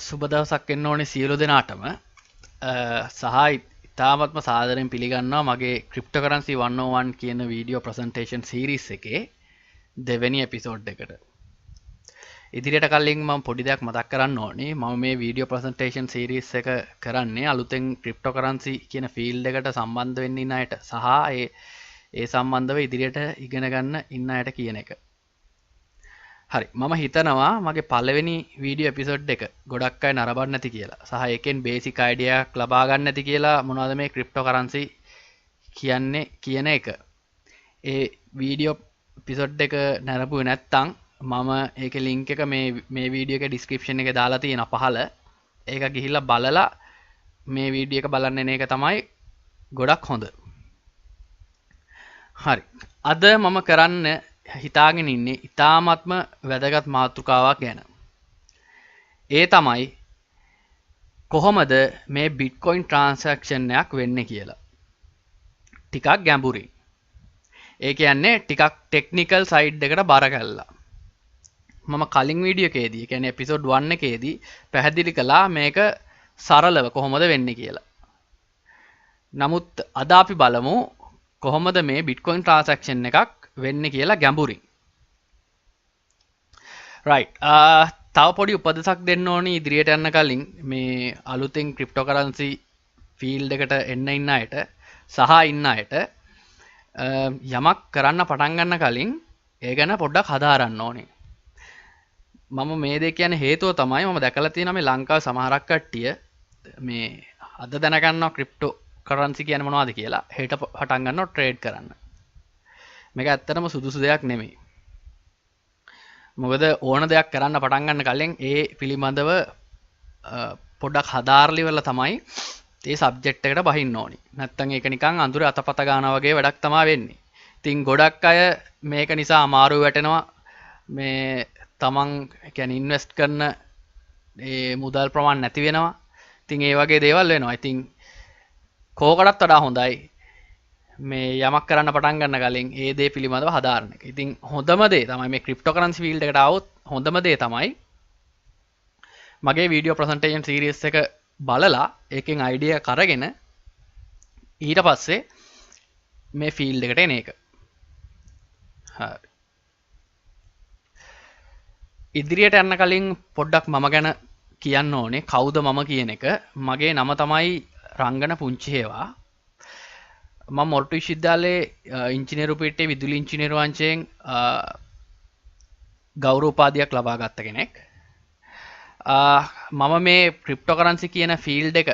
සුබ දවසක් වෙන්න ඕනේ සියලු දෙනාටම. සහ ඉතාමත්ම සාදරයෙන් පිළිගන්නවා මගේ ක්‍රිප්ටෝකරන්සි 101 කියන වීඩියෝ ප්‍රසන්ටේෂන් සීරීස් එකේ දෙවෙනි එපිසෝඩ් එකට. ඉදිරියට කලින් මම පොඩි දෙයක් මතක් කරන්න ඕනේ. මම මේ වීඩියෝ ප්‍රසන්ටේෂන් සීරීස් එක කරන්නේ අලුතෙන් ක්‍රිප්ටෝකරන්සි කියන ෆීල්ඩ් එකට සම්බන්ධ වෙන්න ඉන්න අයට සහ ඒ ඒ සම්බන්ධව ඉදිරියට ඉගෙන ගන්න ඉන්න අයට කියන එක. හරි, මම හිතනවා මගේ පළවෙනි වීඩියෝ එපිසෝඩ් එක ගොඩක් අය නරඹන්න නැති කියලා සහ ඒකෙන් බේසික් අයිඩියා එකක් ලබා ගන්න නැති කියලා මොනවද මේ ක්‍රිප්ටෝ කරන්සි කියන්නේ කියන එක. ඒ වීඩියෝ එපිසෝඩ් එක නැරඹුවේ නැත්තම් මම ඒකේ ලින්ක් එක මේ මේ වීඩියෝ එකේ ඩිස්ක්‍රිප්ෂන් එකේ දාලා තියෙනවා පහළ. ඒක ගිහිල්ලා බලලා මේ වීඩියෝ එක බලන්න එන එක තමයි ගොඩක් හොඳ. හරි, අද මම කරන්න හිතාගෙන ඉන්නේ ඉතාමත්ම වැදගත් මාතෘකාවක් ගැන. ඒ තමයි කොහොමද මේ බිට්කොයින් ට්‍රාන්සැක්ෂන් එකක් වෙන්නේ කියලා. ටිකක් ගැඹුරින්. ඒ කියන්නේ ටිකක් ටෙක්නිකල් සයිඩ් එකට බර කළා. මම කලින් වීඩියෝ එකේදී, ඒ කියන්නේ එපිසෝඩ් 1 එකේදී පැහැදිලි කළා මේක සරලව කොහොමද වෙන්නේ කියලා. නමුත් අද අපි බලමු කොහොමද මේ බිට්කොයින් ට්‍රාන්සැක්ෂන් එකක් වෙන්නේ කියලා ගැඹුරින්. රයිට්, තව පොඩි උපදෙසක් දෙන්න ඕනි ඉදිරියට යන්න කලින් මේ අලුතෙන් ක්‍රිප්ටෝකරන්සි ෆීල්ඩ් එකට එන්න ඉන්න අයට සහ ඉන්න අයට යමක් කරන්න පටන් ගන්න කලින් ඒ ගැන පොඩ්ඩක් හදාරන්න ඕනේ. මම මේ දේ කියන හේතුව තමයි මම දැකලා තියෙනවා මේ ලංකාවේ සමහරක් කට්ටිය මේ අද දැනගන්නවා ක්‍රිප්ටෝ කරන්සි කියන්නේ මොනවද කියලා, හෙට පටන් ගන්නවා ට්‍රේඩ් කරන්න. මේක ඇත්තටම සුදුසු දෙයක් නෙමෙයි. මොකද ඕන දෙයක් කරන්න පටන් ගන්න කලින් ඒ පිළිබඳව පොඩ්ඩක් හදාarලි වෙලා තමයි ඒ සබ්ජෙක්ට් එකට බහින්න ඕනි. නැත්තම් ඒක නිකන් අඳුරේ අතපත ගන්නවා වගේ වැඩක් තමයි වෙන්නේ. ඉතින් ගොඩක් අය මේක නිසා අමාරු වැටෙනවා. මේ තමන් කියන්නේ ඉන්වෙස්ට් කරන ඒ මුදල් ප්‍රමාණය නැති වෙනවා. ඉතින් ඒ වගේ දේවල් වෙනවා. ඉතින් කෝකටත් වඩා හොඳයි මේ යමක් කරන්න පටන් ගන්න කලින් ඒ දේ පිළිබඳව හදාරන එක. ඉතින් හොඳම දේ තමයි මේ ක්‍රිප්ටෝ කරන්සි ෆීල්ඩ් එකට ආවොත් හොඳම දේ තමයි මගේ වීඩියෝ ප්‍රසන්ටේෂන් සීරීස් එක බලලා ඒකෙන් අයිඩියා කරගෙන ඊට පස්සේ මේ ෆීල්ඩ් එකට එන එක. හරි. ඉදිරියට යන්න කලින් පොඩ්ඩක් මම ගැන කියන්න ඕනේ කවුද මම කියන එක. මගේ නම තමයි රංගන පුංචිහේවා. මම මොරටු විශ්වවිද්‍යාලයේ ඉංජිනේරු පීඨයේ විදුලි ඉංජිනේරු අංශයෙන් ගෞරව උපාධියක් ලබා ගත්ත කෙනෙක්. මම මේ ක්‍රිප්ටෝ කරන්සි කියන ෆීල්ඩ් එක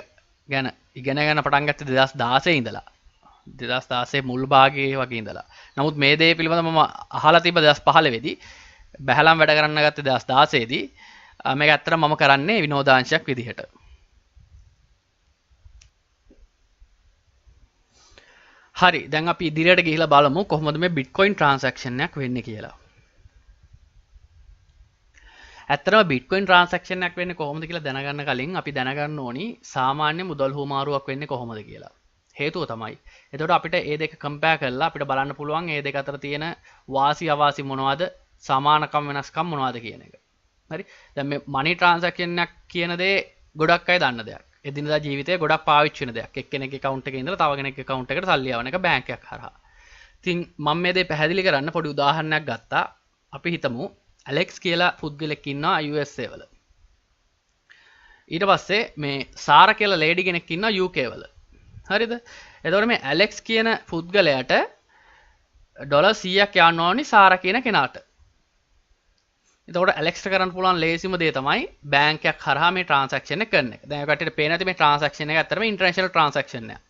ගැන ඉගෙන ගන්න පටන් ගත්තේ 2016 ඉඳලා. 2016 මුල් භාගයේ වගේ ඉඳලා. නමුත් මේ දේ පිළිබඳව මම අහලා තිබ්බ 2015 වෙදී. බැහැලම් වැඩ කරන්න ගත්තේ 2016 දී. මේක ඇත්තටම මම කරන්නේ විනෝදාංශයක් විදිහට. හරි, දැන් අපි ඉදිරියට ගිහිලා බලමු කොහොමද මේ බිට්කොයින් ට්‍රාන්සැක්ෂන් එකක් වෙන්නේ කියලා. ඇත්තටම බිට්කොයින් ට්‍රාන්සැක්ෂන් එකක් වෙන්නේ කොහොමද කියලා දැනගන්න කලින් අපි දැනගන්න ඕනි සාමාන්‍ය මුදල් හුවමාරුවක් වෙන්නේ කොහොමද කියලා. හේතුව තමයි එතකොට අපිට ඒ දෙක කම්පෙයාර් කරලා අපිට බලන්න පුළුවන් ඒ දෙක අතර තියෙන වාසි අවාසි මොනවද, සමානකම් වෙනස්කම් මොනවද කියන එක. හරි, දැන් මේ මනි ට්‍රාන්සැක්ෂන් එකක් කියන දේ ගොඩක් අය දන්න දෙයක්. එදිනදා ජීවිතේ ගොඩක් පාවිච්චි වෙන දෙයක්. එක්කෙනෙක්ගේ ඇකවුන්ට් එකේ ඉඳලා තව කෙනෙක්ගේ ඇකවුන්ට් එකට සල්ලි යවන එක බැංක් එකක් හරහා. ඉතින් මම මේ දේ පැහැදිලි කරන්න පොඩි උදාහරණයක් ගත්තා. අපි හිතමු ඇලෙක්ස් කියලා පුද්ගලෙක් ඉන්නවා USA වල. ඊට පස්සේ මේ සාරා කියලා ලේඩි කෙනෙක් ඉන්නවා UK වල. හරිද? එතකොට මේ ඇලෙක්ස් කියන පුද්ගලයාට ඩොලර් 100ක් යවන්න ඕනි සාරා කියන කෙනාට. එතකොට ඇලෙක්ස්ට කරන්න පුළුවන් ලේසිම දේ තමයි බැංක් එකක් හරහා මේ ට්‍රාන්සැක්ෂන් එක කරන එක. දැන් ඔය කට්ටියට පේන ඇති මේ ට්‍රාන්සැක්ෂන් එක ඇත්තටම ඉන්ටර්නැෂනල් ට්‍රාන්සැක්ෂන් එකක්.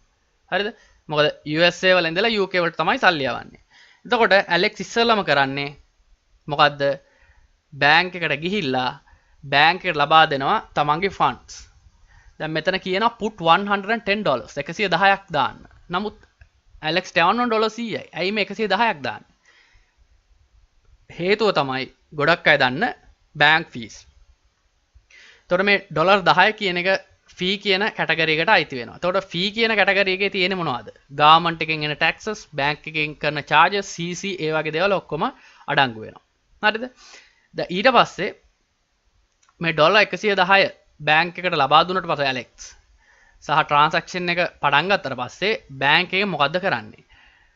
හරිද? මොකද USA වල ඉඳලා UK වලට තමයි සල්ලි යවන්නේ. එතකොට ඇලෙක්ස් ඉස්සෙල්ලම කරන්නේ මොකද්ද? බැංක් එකට ගිහිල්ලා බැංක් එකට ලබා දෙනවා තමන්ගේ ෆන්ඩ්ස්. දැන් මෙතන කියනවා put $110 110ක් දාන්න. නමුත් ඇලෙක්ස්ට යවන්න ඕන ඩොලර් 100යි. ඇයි මේ 110ක් දාන්නේ? හේතුව තමයි ගොඩක් අය දන්න බැංක් ෆීස්. එතකොට මේ ඩොලර් 10 කියන එක ෆී කියන කැටගරි එකට අයිති වෙනවා. එතකොට ෆී කියන කැටගරි එකේ තියෙන්නේ මොනවද? ගවර්න්මන්ට් එකෙන් එන ටැක්සස්, බැංක් එකෙන් කරන චාර්ජස්, CC ඒ වගේ දේවල් ඔක්කොම අඩංගු වෙනවා. හරිද? දැන් ඊට පස්සේ මේ ඩොලර් 110 බැංක් එකට ලබා දුන්නට පස්සේ ඇලෙක්ස් සහ ට්‍රාන්සැක්ෂන් එක පටන් ගත්තට පස්සේ බැංක් එකෙන් මොකද්ද කරන්නේ?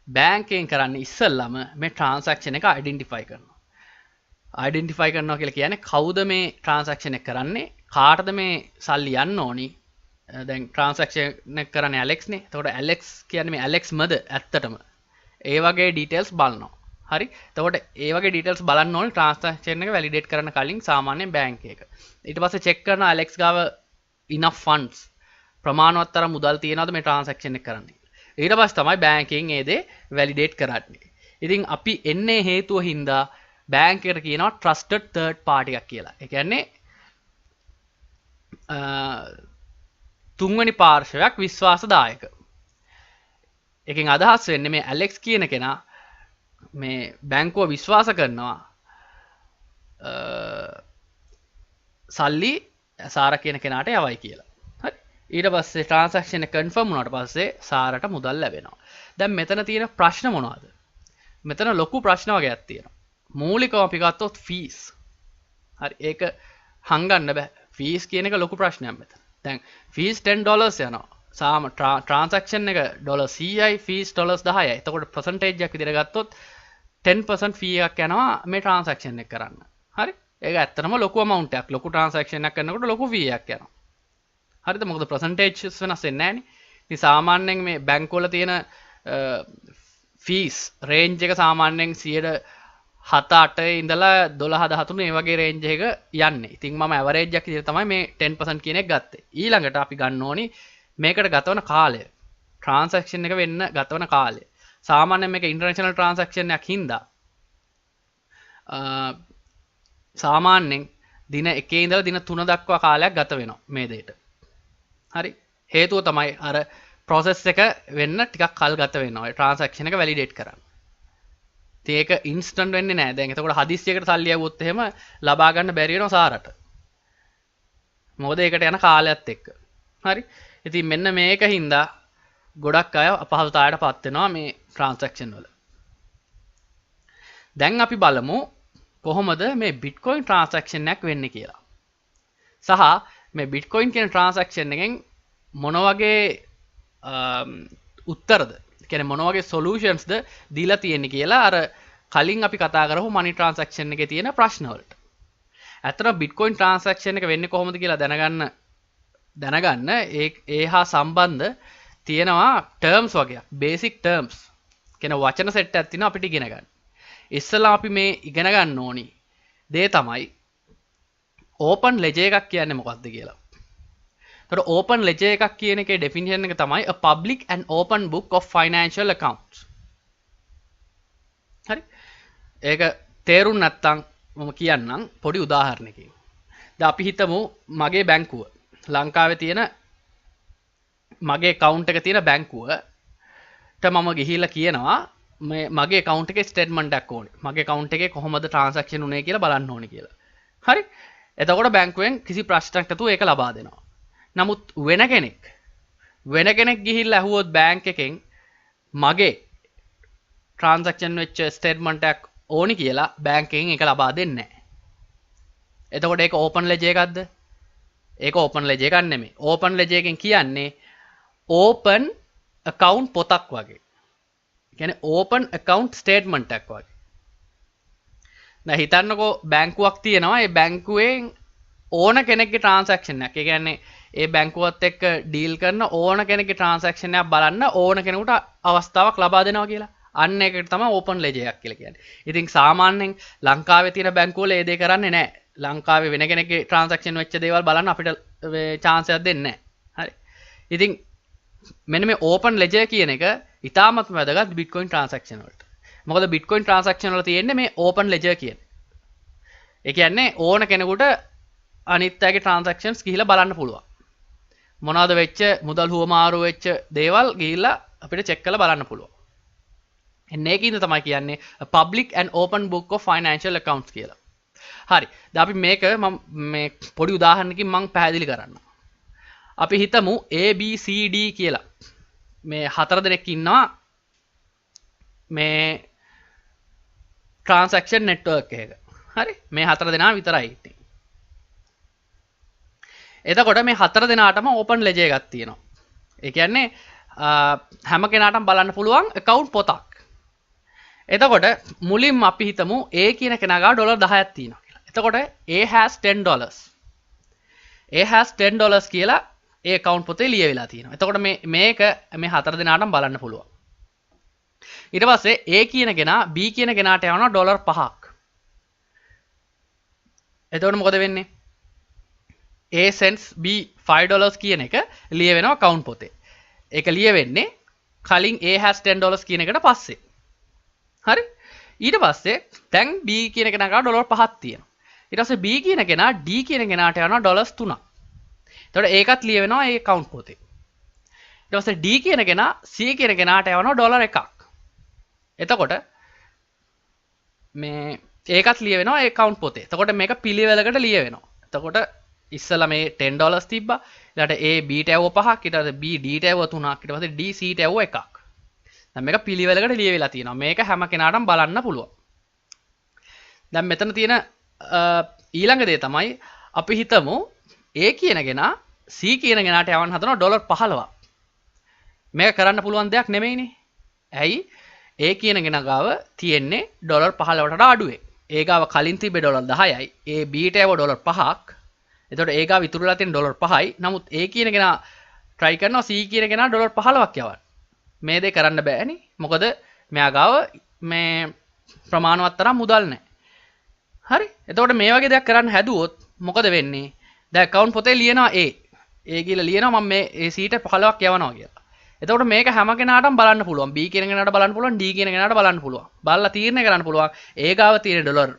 බැංක් එකෙන් කරන්නේ ඉස්සෙල්ලම මේ ට්‍රාන්සැක්ෂන් එක අයිඩෙන්ටිෆයි කරනවා. අයිඩෙන්ටිෆයි කරනවා කියලා කියන්නේ කවුද මේ ට්‍රාන්සැක්ෂන් එක කරන්නේ, කාටද මේ සල්ලි යන්න ඕනි. දැන් ට්‍රාන්සැක්ෂන් එක කරන්නේ ඇලෙක්ස් නේ. එතකොට ඇලෙක්ස් කියන්නේ මේ ඇලෙක්ස්මද ඇත්තටම? ඒ වගේ ඩීටේල්ස් බලනවා. හරි. එතකොට ඒ වගේ ඩීටේල්ස් බලන්න ඕනේ ට්‍රාන්සැක්ෂන් එක වැලිඩේට් කරන්න කලින් සාමාන්‍යයෙන් බැංක් එක. ඊට පස්සේ චෙක් කරන ඇලෙක්ස් ගාව ඉනෆ් ෆන්ඩ්ස්, ප්‍රමාණවත් තරම් මුදල් තියනවද මේ ට්‍රාන්සැක්ෂන් එක කරන්න. ඊට පස්සේ තමයි බැංකින් ඒ දේ වැලිඩේට් කරන්නේ. ඉතින් අපි එන්නේ හේතුව හින්දා බැංක් එකට කියනවා ට්‍රස්ටඩ් තර්ඩ් පාටි එකක් කියලා. ඒ කියන්නේ තුන්වෙනි පාර්ශවයක් විශ්වාසදායක. එකෙන් අදහස් වෙන්නේ මේ ඇලෙක්ස් කියන කෙනා මේ බැංකුව විශ්වාස කරනවා සල්ලි සාරා කියන කෙනාට යවයි කියලා. හරි. ඊට පස්සේ ට්‍රාන්සැක්ෂන් එක කන්ෆර්ම් වුණාට පස්සේ සාරට මුදල් ලැබෙනවා. දැන් මෙතන තියෙන ප්‍රශ්න මොනවද? මෙතන ලොකු ප්‍රශ්න වගේක් තියෙනවා. මූලිකව අපි ගත්තොත් ෆීස්. හරි, ඒක හංගන්න බෑ. ෆීස් කියන එක ලොකු ප්‍රශ්නයක් මෙතන. දැන් ෆීස් $10 යනවා. සාම ට්‍රාන්සැක්ෂන් එක ඩොලර් 100යි, ෆීස් ඩොලර්ස් 10යි. එතකොට පර්සන්ටේජ් එකක් විදිහට ගත්තොත් 10% ෆී එකක් යනවා මේ ට්‍රාන්සැක්ෂන් එක කරන්න. හරි? ඒක ඇත්තටම ලොකු amount එකක්. ලොකු ට්‍රාන්සැක්ෂන් එකක් කරනකොට ලොකු ෆී එකක් යනවා. හරිද? මොකද පර්සන්ටේජ්ස් වෙනස් වෙන්නේ නැහනේ. ඉතින් සාමාන්‍යයෙන් මේ බැංකුවල වල තියෙන ෆීස් රේන්ජ් එක සාමාන්‍යයෙන් 7 8 ඉඳලා 12 13 ඒ වගේ රේන්ජ් එකක යන්නේ. ඉතින් මම ඇවරේජ් එකක් විදිහට තමයි මේ 10% කියන එක ගත්තේ. ඊළඟට අපි ගන්න ඕනි මේකට ගතවන කාලය. ට්‍රාන්සැක්ෂන් එක වෙන්න ගතවන කාලය. සාමාන්‍යයෙන් මේක ඉන්ටර්නැෂනල් ට්‍රාන්සැක්ෂන් එකක් හින්දා සාමාන්‍යයෙන් දින 1 ඉඳලා දින 3 දක්වා කාලයක් ගත වෙනවා මේ දෙයට. හරි. හේතුව තමයි අර ප්‍රොසෙස් එක වෙන්න ටිකක් කල් ගත වෙනවා. ඒ ට්‍රාන්සැක්ෂන් එක වැලිඩේට් කරන්න. ඉතින් ඒක ඉන්ස්ටන්ට් වෙන්නේ නෑ. දැන් එතකොට හදිස්සියකට සල්ලි යවුවොත් එහෙම ලබා ගන්න බැරි වෙනවා සාරට. මොකද ඒකට යන කාලයත් එක්ක. හරි. ඉතින් මෙන්න මේක හින්දා ගොඩක් අය අපහසුතාවයට පත් වෙනවා මේ ට්‍රාන්සැක්ෂන් වල. දැන් අපි බලමු කොහොමද මේ බිට්කොයින් ට්‍රාන්සැක්ෂන් එකක් වෙන්නේ කියලා. සහ මේ බිට්කොයින් කියන ට්‍රාන්සැක්ෂන් එකෙන් මොන වගේ උත්තරද, කියන්නේ මොන වගේ සොලියුෂන්ස්ද දීලා තියෙන්නේ කියලා අර කලින් අපි කතා කරපු මනි ට්‍රාන්සැක්ෂන් එකේ තියෙන ප්‍රශ්න වලට. ඇත්තටම බිට්කොයින් ට්‍රාන්සැක්ෂන් එක වෙන්නේ කොහොමද කියලා දැනගන්න ඒ හා සම්බන්ධ තියෙනවා ටර්ම්ස් වගේක්, බේසික් ටර්ම්ස් කියන වචන සෙට් එකක් තියෙනවා අපිට ඉගෙන ගන්න. ඉස්සෙල්ලා අපි මේ ඉගෙන ගන්න ඕනි දේ තමයි ඕපන් ලෙජර් එකක් කියන්නේ මොකක්ද කියලා. එතකොට ඕපන් ලෙජර් එකක් කියන එකේ ඩෙෆිනිෂන් එක තමයි a public and open book of financial accounts. හරි. ඒක තේරුම් නැත්තම් මම කියන්නම් පොඩි උදාහරණයකින්. දැන් අපි හිතමු මගේ බැංකුව, ලංකාවේ තියෙන මගේ ඇකවුන්ට් එක තියෙන බැංකුවට මම ගිහිල්ලා කියනවා මේ මගේ ඇකවුන්ට් එකේ ස්ටේට්මන්ට් එකක් ඕනේ. මගේ ඇකවුන්ට් එකේ කොහොමද ට්‍රාන්සැක්ෂන් උනේ කියලා බලන්න ඕනේ කියලා. හරි. එතකොට බැංකුවෙන් කිසි ප්‍රශ්නයක් නැතුව ඒක ලබා දෙනවා. නමුත් වෙන කෙනෙක් ගිහිල්ලා ඇහුවොත් බැංක් එකෙන් මගේ ට්‍රාන්සැක්ෂන් වෙච්ච ස්ටේට්මන්ට් එකක් ඕනි කියලා බැංක් එකෙන් ඒක ලබා දෙන්නේ නැහැ. එතකොට ඒක ඕපන් ලෙජර් එකක්ද? ඒක ඕපන් ලෙජර් එකක් නෙමෙයි. ඕපන් ලෙජර් එකෙන් කියන්නේ ඕපන් ඇකවුන්ට් පොතක් වගේ. කියන්නේ ඕපන් ඇකවුන්ට් ස්ටේට්මන්ට් එකක් වගේ. දැන් හිතන්නකෝ බැංකුවක් තියෙනවා. ඒ බැංකුවෙන් ඕන කෙනෙක්ගේ ට්‍රාන්සැක්ෂන් එකක්. ඒ කියන්නේ ඒ බැංකුවත් එක්ක ඩීල් කරන ඕන කෙනෙක්ගේ ට්‍රාන්සැක්ෂන් එකක් බලන්න ඕන කෙනෙකුට අවස්ථාවක් ලබා දෙනවා කියලා. අන්න ඒකට තමයි ඕපන් ලෙජර් එකක් කියලා කියන්නේ. ඉතින් සාමාන්‍යයෙන් ලංකාවේ තියෙන බැංකුවල ඒ දේ කරන්නේ නැහැ. ලංකාවේ වෙන කෙනෙක්ගේ ට්‍රාන්සැක්ෂන් වෙච්ච දේවල් බලන්න අපිට චාන්ස් එකක් දෙන්නේ නැහැ. හරි. ඉතින් මෙන්න මේ ඕපන් ලෙජර් කියන එක ඉතාමත්ම වැදගත් බිට්කොයින් ට්‍රාන්සැක්ෂන් වලට. මොකද බිට්කොයින් ට්‍රාන්සැක්ෂන් වල තියෙන්නේ මේ ඕපන් ලෙජර් කියන. ඒ කියන්නේ ඕන කෙනෙකුට අනිත් අයගේ ට්‍රාන්සැක්ෂන්ස් ගිහිල්ලා බලන්න පුළුවන්. මොනවද වෙච්ච මුදල් හුවමාරු වෙච්ච දේවල් ගිහිල්ලා අපිට චෙක් කරලා බලන්න පුළුවන්. එන්න ඒකින්ද තමයි කියන්නේ a public and open book of financial accounts කියලා. හරි. දැන් අපි මේක මම මේ පොඩි උදාහරණකින් මම පැහැදිලි කරන්නම්. අපි හිතමු A B C D කියලා. මේ හතර දෙනෙක් ඉන්නවා මේ ට්‍රාන්සැක්ෂන් නෙට්වර්ක් එකක. හරි. මේ හතර දෙනා විතරයි ඉන්නේ. එතකොට මේ හතර දෙනාටම ඕපන් ලෙජර් එකක් තියෙනවා. ඒ කියන්නේ හැම කෙනාටම බලන්න පුළුවන් ඇකවුන්ට් පොතක්. එතකොට මුලින්ම අපි හිතමු A කියන කෙනා ගාව ඩොලර් 10ක් තියෙනවා කියලා. එතකොට A has $10. A has $10 කියලා ඒ ඇකවුන්ට් පොතේ ලියවිලා තියෙනවා. එතකොට මේක මේ හතර දෙනාටම බලන්න පුළුවන්. ඊට පස්සේ A කියන කෙනා B කියන කෙනාට යවනවා ඩොලර් 5ක්. එතකොට මොකද වෙන්නේ? A sends B $5 කියන එක ලියවෙනවා ඇකවුන්ට් පොතේ. ඒක ලියවෙන්නේ කලින් A has $10 කියන එකට පස්සේ. හරි? ඊට පස්සේ දැන් B කියන කෙනා ගාව ඩොලර් 5ක් තියෙනවා. ඊට පස්සේ B කියන කෙනා D කියන කෙනාට යවනවා ඩොලර්ස් 3ක්. එතකොට ඒකත් ලියවෙනවා ඒ ඇකවුන්ට් පොතේ. ඊට පස්සේ D කියන කෙනා C කියන කෙනාට යවනවා ඩොලර් 1ක්. එතකොට මේ ඒකත් ලියවෙනවා ඒ ඇකවුන්ට් පොතේ. එතකොට මේක පිළිවෙලකට ලියවෙනවා. එතකොට ඉස්සලා මේ $10 තිබ්බා. ඊළඟට A B ට ඇව්ව 5ක්, ඊට පස්සේ B D ට ඇව්ව 3ක්, ඊට පස්සේ D C ට ඇව්ව 1ක්. දැන් මේක පිළිවෙලකට ලියවිලා තියෙනවා. මේක හැම කෙනාටම බලන්න පුළුවන්. දැන් මෙතන තියෙන ඊළඟ දේ තමයි අපි හිතමු A කියන කෙනා C කියන කෙනාට යවන්න හදනවා ඩොලර් 15ක්. මේක කරන්න පුළුවන් දෙයක් නෙමෙයිනේ. ඇයි? A කියන කෙනා ගාව තියෙන්නේ ඩොලර් 15ට වඩා අඩුවෙන්. ඒ ගාව කලින් තිබ්බේ ඩොලර් 10යි. A B ට යව ඩොලර් 5ක්. එතකොට ඒ ගාව ඉතුරු වෙලා තියෙන ඩොලර් 5යි. නමුත් A කියන කෙනා try කරනවා C කියන කෙනා ඩොලර් 15ක් යවන්න. මේ දේ කරන්න බෑනේ. මොකද මෙයා ගාව මේ ප්‍රමාණවත් තරම් මුදල් නැහැ. හරි? එතකොට මේ වගේ දෙයක් කරන්න හැදුවොත් මොකද වෙන්නේ? දැන් ඇකවුන්ට් පොතේ ලියනවා A. A කියලා ලියනවා මම මේ A C ට 15ක් යවනවා කියලා. එතකොට මේක හැම කෙනාටම බලන්න පුළුවන්. B කියන කෙනාට බලන්න පුළුවන්, D කියන කෙනාට බලන්න පුළුවන්. බලලා තීරණය කරන්න පුළුවන්. A ගාව තියෙන ඩොලර්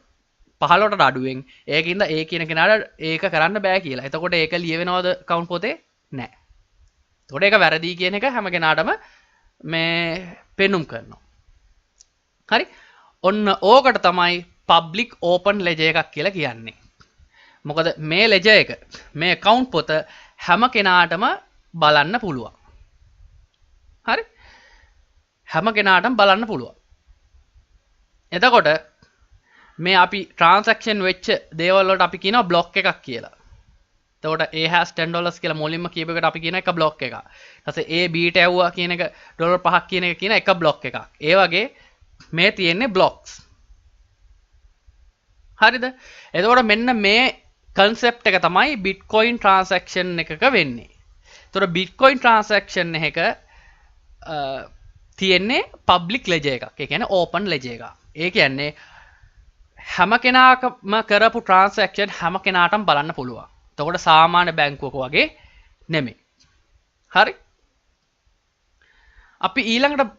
15ට අඩුවෙන්. ඒකින්ද A කියන කෙනාට ඒක කරන්න බෑ කියලා. එතකොට ඒක ලියවෙනවද ඇකවුන්ට් පොතේ? නෑ. එතකොට ඒක වැරදි කියන එක හැම කෙනාටම මේ පෙන්නුම් කරනවා. හරි? ඔන්න ඕකට තමයි පබ්ලික් ඕපන් ලෙජර් එකක් කියලා කියන්නේ. මොකද මේ ලෙජර් එක, මේ ඇකවුන්ට් පොත හැම කෙනාටම බලන්න පුළුවන්. හරි? හැම කෙනාටම බලන්න පුළුවන්. එතකොට මේ අපි ට්‍රාන්සැක්ෂන් වෙච්ච දේවල් වලට අපි කියනවා බ්ලොක් එකක් කියලා. එතකොට A has $10 කියලා මුලින්ම කියපු එකට අපි කියන එක බ්ලොක් එකක්. ඊට පස්සේ A B ට ඇව්වා කියන එක ඩොලර් 5ක් කියන එක කියන එක බ්ලොක් එකක්. ඒ වගේ මේ තියෙන්නේ බ්ලොක්ස්. හරිද? එතකොට මෙන්න මේ කන්සෙප්ට් එක තමයි බිට්කොයින් ට්‍රාන්සැක්ෂන් එකක වෙන්නේ. එතකොට බිට්කොයින් ට්‍රාන්සැක්ෂන් එකක තියෙන්නේ පබ්ලික් ලෙජර් එකක්. ඒ කියන්නේ ඕපන් ලෙජර් එකක්. ඒ කියන්නේ හැම කෙනාම කරපු ට්‍රාන්සැක්ෂන් හැම කෙනාටම බලන්න පුළුවන්. එතකොට සාමාන්‍ය බැංකුවක වගේ නෙමෙයි. හරි? අපි ඊළඟට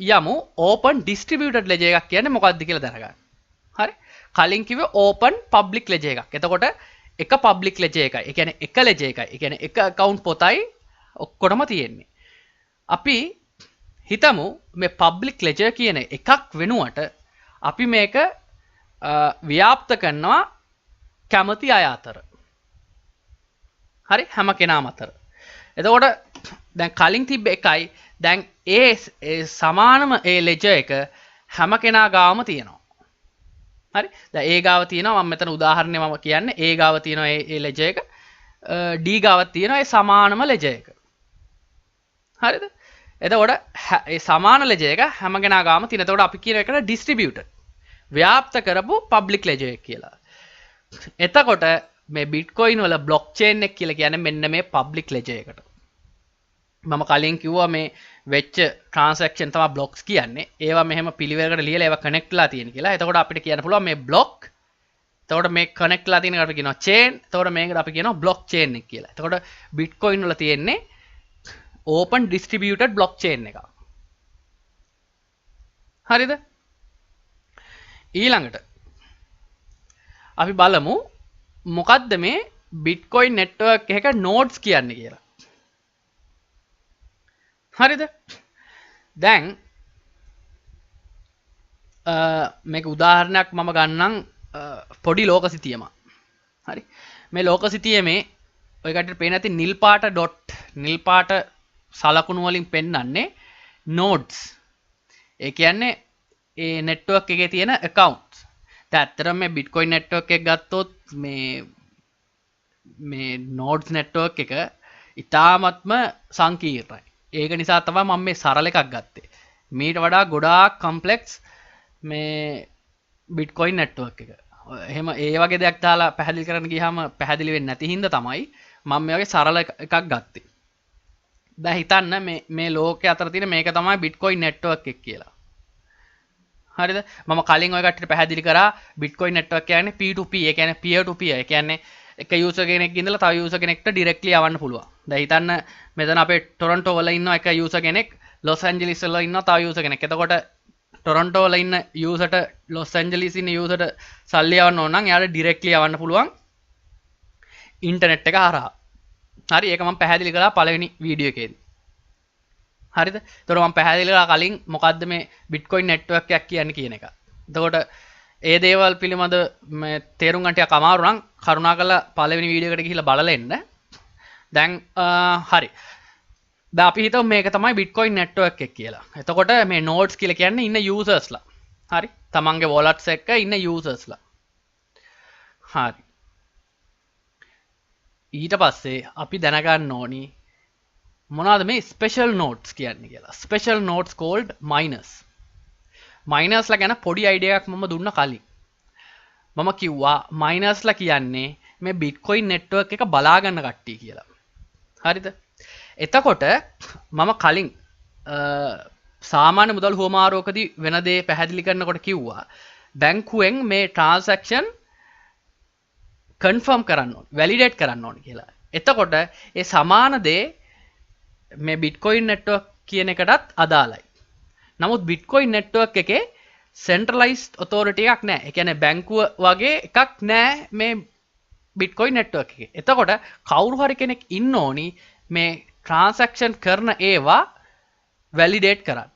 යමු ඕපන් ඩිස්ට්‍රිබියුටඩ් ලෙජර් එකක් කියන්නේ මොකක්ද කියලා දැනගන්න. හරි? කලින් කිව්වේ ඕපන් පබ්ලික් ලෙජර් එකක්. එතකොට එක පබ්ලික් ලෙජර් එකයි. ඒ කියන්නේ එක ලෙජර් එකයි. ඒ කියන්නේ එක ඇකවුන්ට් පොතයි ඔක්කොටම තියෙන්නේ. අපි හිතමු මේ පබ්ලික් ලෙජර් කියන එකක් වෙනුවට අපි මේක ව්‍යාප්ත කරනවා කැමති අය අතර. හරි, හැම කෙනාම අතර. එතකොට දැන් කලින් තිබ්බ එකයි, දැන් ඒ ඒ සමානම ඒ ලෙජර් එක හැම කෙනා ගාවම තියෙනවා. හරි, දැන් ඒ ගාව තියෙනවා. මම මෙතන උදාහරණය මම කියන්නේ ඒ ගාව තියෙනවා ඒ ඒ ලෙජර් එක, D ගාවත් තියෙනවා ඒ සමානම ලෙජර් එක. හරිද? එතකොට ඒ සමාන ලෙජර් එක හැම කෙනා ගාවම තියෙන. එතකොට අපි කියන එකට ඩිස්ට්‍රිබියුටඩ්, ව්‍යාප්ත කරපු පබ්ලික් ලෙජර් එක කියලා. එතකොට මේ බිට්කොයින් වල බ්ලොක්චේන් එක කියලා කියන්නේ මෙන්න මේ පබ්ලික් ලෙජර් එකට. මම කලින් කිව්වා මේ වෙච්ච ට්‍රාන්සැක්ෂන් තමයි බ්ලොක්ස් කියන්නේ. ඒවා මෙහෙම පිළිවෙලකට ලියලා ඒවා කනෙක්ට් වෙලා තියෙන කියලා. එතකොට අපිට කියන්න පුළුවන් මේ බ්ලොක්, එතකොට මේ කනෙක්ට් වෙලා තියෙන එකට අපි කියනවා චේන්. එතකොට මේකට අපි කියනවා බ්ලොක් චේන් එක කියලා. එතකොට බිට්කොයින් වල තියෙන්නේ ඕපන් ඩිස්ට්‍රිබියුටඩ් බ්ලොක් චේන් එකක්. හරිද? ඊළඟට අපි බලමු මොකද්ද මේ බිට්කොයින් නෙට්වර්ක් එකක නෝඩ්ස් කියන්නේ කියලා. හරිද? දැන් මේක උදාහරණයක් මම ගන්නම් පොඩි ලෝක සිතියමක්. හරි. මේ ලෝක සිතියමේ ඔය කට්ටියට පේන ඇති නිල් පාට ඩොට්, නිල් පාට සලකුණු වලින් පෙන්වන්නේ නෝඩ්ස්. ඒ කියන්නේ ඒ නෙට්වර්ක් එකේ තියෙන ඇකවුන්ට්ස්. දැන් ඇත්තටම මේ බිට්කොයින් නෙට්වර්ක් එක ගත්තොත් මේ මේ නෝඩ්ස් නෙට්වර්ක් එක ඉතාමත්ම සංකීර්ණයි. ඒක නිසා තමයි මම මේ සරල එකක් ගත්තේ. මීට වඩා ගොඩාක් කම්ප්ලෙක්ස් මේ බිට්කොයින් නෙට්වර්ක් එක. එහෙම ඒ වගේ දෙයක් දාලා පැහැදිලි කරන්න ගියාම පැහැදිලි වෙන්නේ නැති හින්දා තමයි මම මේ වගේ සරල එකක් ගත්තේ. දැන් හිතන්න මේ මේ ලෝකයේ අතර තියෙන මේක තමයි බිට්කොයින් නෙට්වර්ක් එක කියලා. හරිද? මම කලින් ඔය කට්ටියට පැහැදිලි කරා බිට්කොයින් නෙට්වර්ක් කියන්නේ P2P, ඒ කියන්නේ peer to peer. ඒ කියන්නේ එක යූසර් කෙනෙක් ඉඳලා තව යූසර් කෙනෙක්ට ඩිරෙක්ට්ලි යවන්න පුළුවන්. දැන් හිතන්න මෙතන අපේ ටොරන්ටෝ වල ඉන්න එක යූසර් කෙනෙක්, ලොස් ඇන්ජලිස් වල ඉන්න තව යූසර් කෙනෙක්. එතකොට ටොරන්ටෝ වල ඉන්න යූසර්ට ලොස් ඇන්ජලිස් ඉන්න යූසර්ට සල්ලි යවන්න ඕන නම් එයාට ඩිරෙක්ට්ලි යවන්න පුළුවන් ඉන්ටර්නෙට් එක හරහා. හරි, ඒක මම පැහැදිලි කළා පළවෙනි වීඩියෝ එකේදී. හරිද? එතකොට මම පැහැදිලි කළා කලින් මොකද්ද මේ බිට්කොයින් නෙට්වර්ක් එකක් කියන්නේ කියන එක. එතකොට ඒ දේවල් පිළිබඳ මේ තේරුම් ගන්න ටිකක් අමාරු නම් කරුණාකරලා පළවෙනි වීඩියෝ එකට ගිහිල්ලා බලලා එන්න. දැන් හරි. දැන් අපි හිතමු මේක තමයි බිට්කොයින් නෙට්වර්ක් එක කියලා. එතකොට මේ නෝඩ්ස් කියලා කියන්නේ ඉන්න යූසර්ස්ලා. හරි. තමන්ගේ වොලට්ස් එක්ක ඉන්න යූසර්ස්ලා. හරි. ඊට පස්සේ අපි දැනගන්න ඕනි මොනවද මේ ස්පෙෂල් නෝඩ්ස් කියන්නේ කියලා. Special nodes called miners. මයිනර්ස්ලා ගැන පොඩි අයිඩියා එකක් මම දුන්න කලින්. මම කිව්වා මයිනර්ස්ලා කියන්නේ මේ බිට්කොයින් නෙට්වර්ක් එක බලා ගන්න කට්ටිය කියලා. හරිද? එතකොට මම කලින් සාමාන්‍ය මුදල් හුවමාරුවකදී වෙන දේ පැහැදිලි කරනකොට කිව්වා බැංකුවෙන් මේ ට්‍රාන්සැක්ෂන් කන්ෆර්ම් කරන්න ඕනේ, වැලිඩේට් කරන්න ඕනේ කියලා. එතකොට ඒ සමාන දේ මේ බිට්කොයින් නෙට්වර්ක් කියන එකටත් අදාළයි. නමුත් බිට්කොයින් නෙට්වර්ක් එකේ සෙන්ට්‍රලයිස්ඩ් ඔතොරිටි එකක් නෑ. ඒ කියන්නේ බැංකුව වගේ එකක් නෑ මේ බිට්කොයින් නෙට්වර්ක් එකේ. එතකොට කවුරු හරි කෙනෙක් ඉන්න ඕනි මේ ට්‍රාන්සැක්ෂන් කරන ඒවා වැලිඩේට් කරන්න.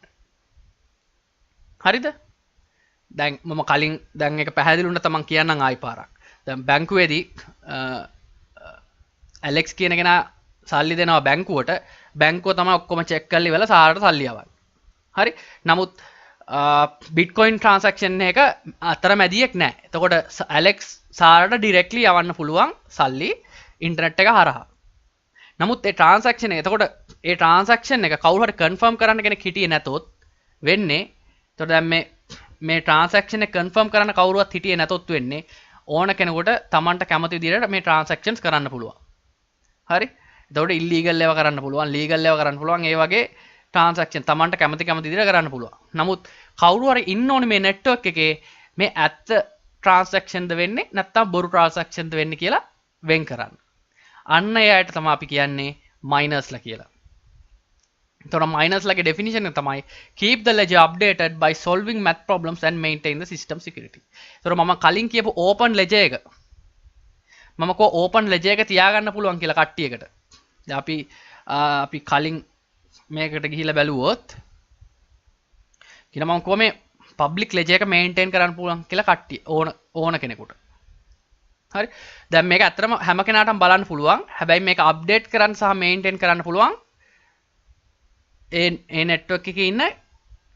හරිද? දැන් මම කලින් දැන් ඒක පැහැදිලි වුණා තමන් කියන්නම් ආයි පාරක්. දැන් බැංකුවේදී ඇලෙක්ස් කියන කෙනා සල්ලි දෙනවා බැංකුවට. බැංකුව තමයි ඔක්කොම චෙක් කරලා ඉවරලා සාරට සල්ලි යවන්නේ. හරි. නමුත් බිට්කොයින් ට්‍රාන්සැක්ෂන් එක අතරමැදියෙක් නෑ. එතකොට ඇලෙක්ස් සාරට ඩිරෙක්ට්ලි යවන්න පුළුවන් සල්ලි ඉන්ටර්නෙට් එක හරහා. නමුත් ඒ ට්‍රාන්සැක්ෂන් එක, එතකොට ඒ ට්‍රාන්සැක්ෂන් එක කවුරු හරි කන්ෆර්ම් කරන්න කෙනෙක් හිටියේ නැතොත් වෙන්නේ, එතකොට දැන් මේ මේ ට්‍රාන්සැක්ෂන් එක කන්ෆර්ම් කරන්න කවුරුවත් හිටියේ නැතොත් වෙන්නේ ඕන කෙනෙකුට තමන්ට කැමති විදිහට මේ ට්‍රාන්සැක්ෂන්ස් කරන්න පුළුවන්. හරි? එතකොට ඉල්ලීගල් ඒවා කරන්න පුළුවන්, ලීගල් ඒවා කරන්න පුළුවන්, ඒ වගේ ට්‍රාන්සැක්ෂන් තමන්ට කැමති කැමති විදිහට කරන්න පුළුවන්. නමුත් කවුරු හරි ඉන්න ඕනේ මේ නෙට්වර්ක් එකේ මේ ඇත්ත ට්‍රාන්සැක්ෂන්ද වෙන්නේ නැත්නම් බොරු ට්‍රාන්සැක්ෂන්ද වෙන්නේ කියලා වෙන් කරන්න. අන්න ඒ අයට තමයි අපි කියන්නේ මයිනර්ස්ලා කියලා. එතකොට මයිනර්ස්ලාගේ ඩෙෆිනිෂන් එක තමයි keep the ledger updated by solving math problems and maintain the system security. එතකොට මම කලින් කියපු open ledger එක, මම කෝ ඕපන් ලෙජර් එක තියාගන්න පුළුවන් කියලා කට්ටියකට. දැන් අපි අපි කලින් මේකට ගිහිල්ලා බැලුවොත් කියලා මම කිව්වා මේ පබ්ලික් ලෙජර් එක මේන්ටේන් කරන්න පුළුවන් කියලා කට්ටිය ඕන ඕන කෙනෙකුට. හරි. දැන් මේක ඇත්තටම හැම කෙනාටම බලන්න පුළුවන්. හැබැයි මේක අප්ඩේට් කරන්න සහ මේන්ටේන් කරන්න පුළුවන් ඒ ඒ නෙට්වර්ක් එකේ ඉන්න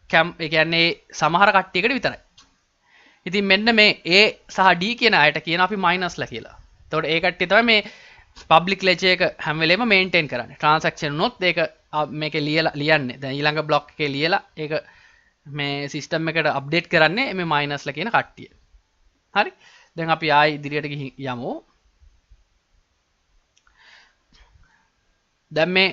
කැම්, ඒ කියන්නේ සමහර කට්ටියකට විතරයි. ඉතින් මෙන්න මේ A සහ D කියන අයට කියන අපි මයිනර්ස්ලා කියලා. එතකොට ඒ කට්ටිය තමයි මේ පබ්ලික් ලෙජර් එක හැම වෙලේම මේන්ටේන් කරන්නේ. ට්‍රාන්සැක්ෂන් වුණොත් ඒක මේකේ ලියලා ලියන්නේ. දැන් ඊළඟ බ්ලොක් එකේ ලියලා ඒක මේ සිස්ටම් එකට අප්ඩේට් කරන්නේ මේ මයිනර්ස්ලා කියන කට්ටිය. හරි. දැන් අපි ආයි ඉදිරියට ගිහින් යමු. දැන් මේ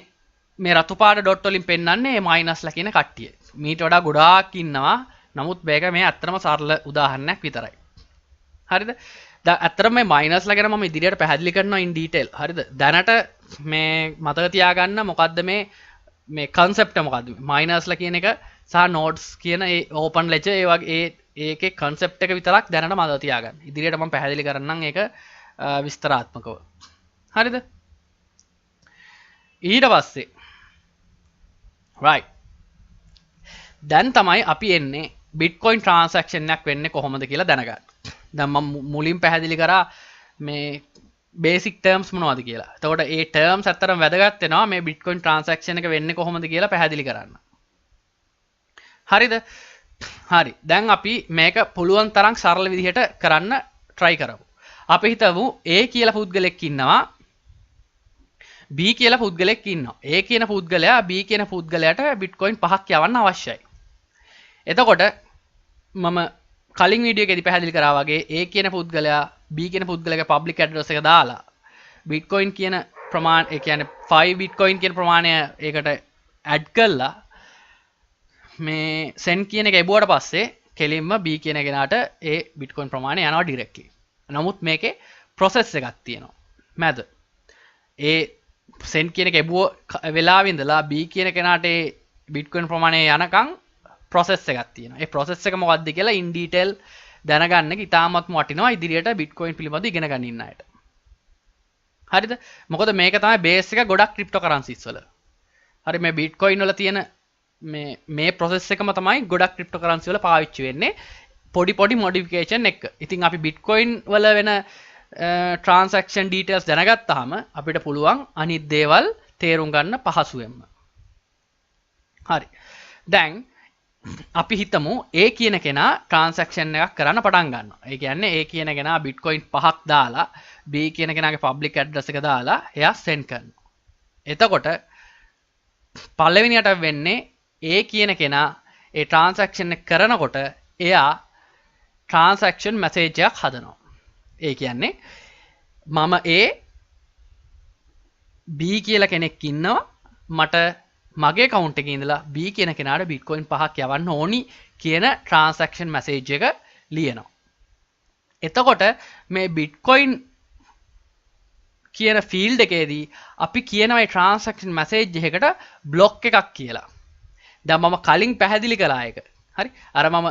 මේ රතු පාට ඩොට් වලින් පෙන්වන්නේ මේ මයිනස්ලා කියන කට්ටිය. මීට වඩා ගොඩාක් ඉන්නවා. නමුත් මේක මේ ඇත්තටම සරල උදාහරණයක් විතරයි. හරිද? දැන් ඇත්තටම මේ මයිනස්ලා ගැන මම ඉදිරියට පැහැදිලි කරනවා ඉන් ඩීටේල්. හරිද? දැනට මේ මතක තියාගන්න මොකද්ද මේ මේ කන්සෙප්ට් එක මොකද්ද? මයිනස්ලා කියන එක සහ නෝඩ්ස් කියන ඒ ඕපන් ලෙජර් ඒ වගේ ඒ ඒකේ කන්සෙප්ට් එක විතරක් දැනට මතක තියාගන්න. ඉදිරියට මම පැහැදිලි කරන්නම් ඒක විස්තරාත්මකව. හරිද? ඊට පස්සේ right, දැන් තමයි අපි එන්නේ බිට්කොයින් ට්‍රාන්සැක්ෂන් එකක් වෙන්නේ කොහොමද කියලා දැනගන්න. දැන් මම මුලින් පැහැදිලි කරා මේ බේසික් ටර්ම්ස් මොනවද කියලා. එතකොට ඒ ටර්ම්ස් ඇත්තටම වැදගත් වෙනවා මේ බිට්කොයින් ට්‍රාන්සැක්ෂන් එක වෙන්නේ කොහොමද කියලා පැහැදිලි කරන්න. හරිද? හරි. දැන් අපි මේක පුළුවන් තරම් සරල විදිහට කරන්න try කරමු. අපි හිතමු A කියලා පුද්ගලෙක් ඉන්නවා, B කියලා පුද්ගලෙක් ඉන්නවා. A කියන පුද්ගලයා B කියන පුද්ගලයාට බිට්කොයින් 5ක් යවන්න අවශ්‍යයි. එතකොට මම කලින් වීඩියෝ එකේදී පැහැදිලි කරා වගේ A කියන පුද්ගලයා B කියන පුද්ගලයාගේ පබ්ලික් ඇඩ්‍රස් එක දාලා බිට්කොයින් කියන ප්‍රමාණය, ඒ කියන්නේ 5 බිට්කොයින් කියන ප්‍රමාණය ඒකට ඇඩ් කරලා මේ සෙන්ඩ් කියන එක එබුවට පස්සේ කෙලින්ම B කියන කෙනාට ඒ බිට්කොයින් ප්‍රමාණය යනවා ඩිරෙක්ට්ලි. නමුත් මේකේ ප්‍රොසෙස් එකක් තියෙනවා මැද. ඒ සෙන්ඩ් කියන එක එබුව වෙලාවෙ ඉඳලා B කියන කෙනාට ඒ බිට්කොයින් ප්‍රමාණය යනකම් ප්‍රොසෙස් එකක් තියෙනවා. ඒ ප්‍රොසෙස් එක මොකක්ද කියලා ඉන් ඩීටේල් දැනගන්න එක ඉතාමත්ම වටිනවා ඉදිරියට බිට්කොයින් පිළිබඳව ඉගෙන ගන්න ඉන්න අයට. හරිද? මොකද මේක තමයි බේස් එක ගොඩක් ක්‍රිප්ටෝ කරන්සිස් වල. හරි, මේ බිට්කොයින් වල තියෙන මේ මේ ප්‍රොසෙස් එකම තමයි ගොඩක් ක්‍රිප්ටෝ කරන්සි වල පාවිච්චි වෙන්නේ පොඩි පොඩි මොඩිෆිකේෂන් එක්ක. ඉතින් අපි බිට්කොයින් වල වෙන ට්‍රාන්සැක්ෂන් ඩීටේල්ස් දැනගත්තාම අපිට පුළුවන් අනිත් දේවල් තේරුම් ගන්න පහසුවෙන්ම. හරි. දැන් අපි හිතමු ඒ කියන කෙනා ට්‍රාන්සැක්ෂන් එකක් කරන්න පටන් ගන්නවා. ඒ කියන්නේ ඒ කියන කෙනා බිට්කොයින් 5ක් දාලා B කියන කෙනාගේ පබ්ලික් ඇඩ්‍රස් එක දාලා එයා සෙන්ඩ් කරනවා. එතකොට පළවෙනියට වෙන්නේ ඒ කියන කෙනා ඒ ට්‍රාන්සැක්ෂන් එක කරනකොට එයා ට්‍රාන්සැක්ෂන් මැසේජ් එකක් හදනවා. ඒ කියන්නේ මම ඒ B කියලා කෙනෙක් ඉන්නවා, මට මගේ කවුන්ට් එකේ ඉඳලා B කියන කෙනාට බිට්කොයින් 5ක් යවන්න ඕනි කියන ට්‍රාන්සැක්ෂන් මැසේජ් එක ලියනවා. එතකොට මේ බිට්කොයින් කියන ෆීල්ඩ් එකේදී අපි කියනවා මේ ට්‍රාන්සැක්ෂන් මැසේජ් එකකට බ්ලොක් එකක් කියලා. දැන් මම කලින් පැහැදිලි කළා ඒක. හරි? අර මම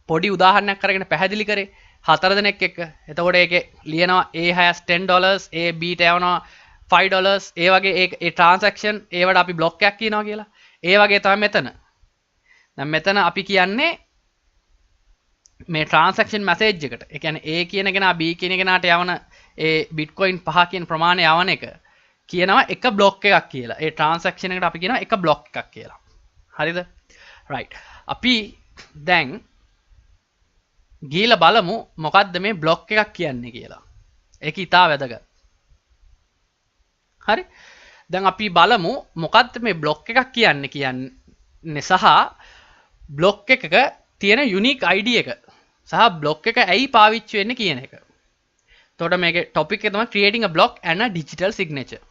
පොඩි උදාහරණයක් අරගෙන පැහැදිලි කරේ හතර දෙනෙක් එක්ක. එතකොට ඒකේ ලියනවා A has $10, A B ට යවනවා $5, ඒ වගේ ඒ ඒ ට්‍රාන්සැක්ෂන් ඒවට අපි බ්ලොක් එකක් කියනවා කියලා. ඒ වගේ තමයි මෙතන. දැන් මෙතන අපි කියන්නේ මේ ට්‍රාන්සැක්ෂන් මැසේජ් එකට. ඒ කියන්නේ A කියන කෙනා B කියන කෙනාට යවන ඒ බිට්කොයින් 5 කියන ප්‍රමාණය යවන එක කියනවා එක බ්ලොක් එකක් කියලා. ඒ ට්‍රාන්සැක්ෂන් එකට අපි කියනවා එක බ්ලොක් එකක් කියලා. හරිද? රයිට්. අපි දැන් ගිහිල්ලා බලමු මොකද්ද මේ බ්ලොක් එකක් කියන්නේ කියලා. ඒක ඉතා වැදගත්. හරි. දැන් අපි බලමු මොකද්ද මේ බ්ලොක් එකක් කියන්නේ කියන්නේ සහ බ්ලොක් එකක තියෙන යුනික් ID එක සහ බ්ලොක් එක ඇයි පාවිච්චි වෙන්නේ කියන එක. එතකොට මේකේ ටොපික් එක තමයි creating a block and a digital signature.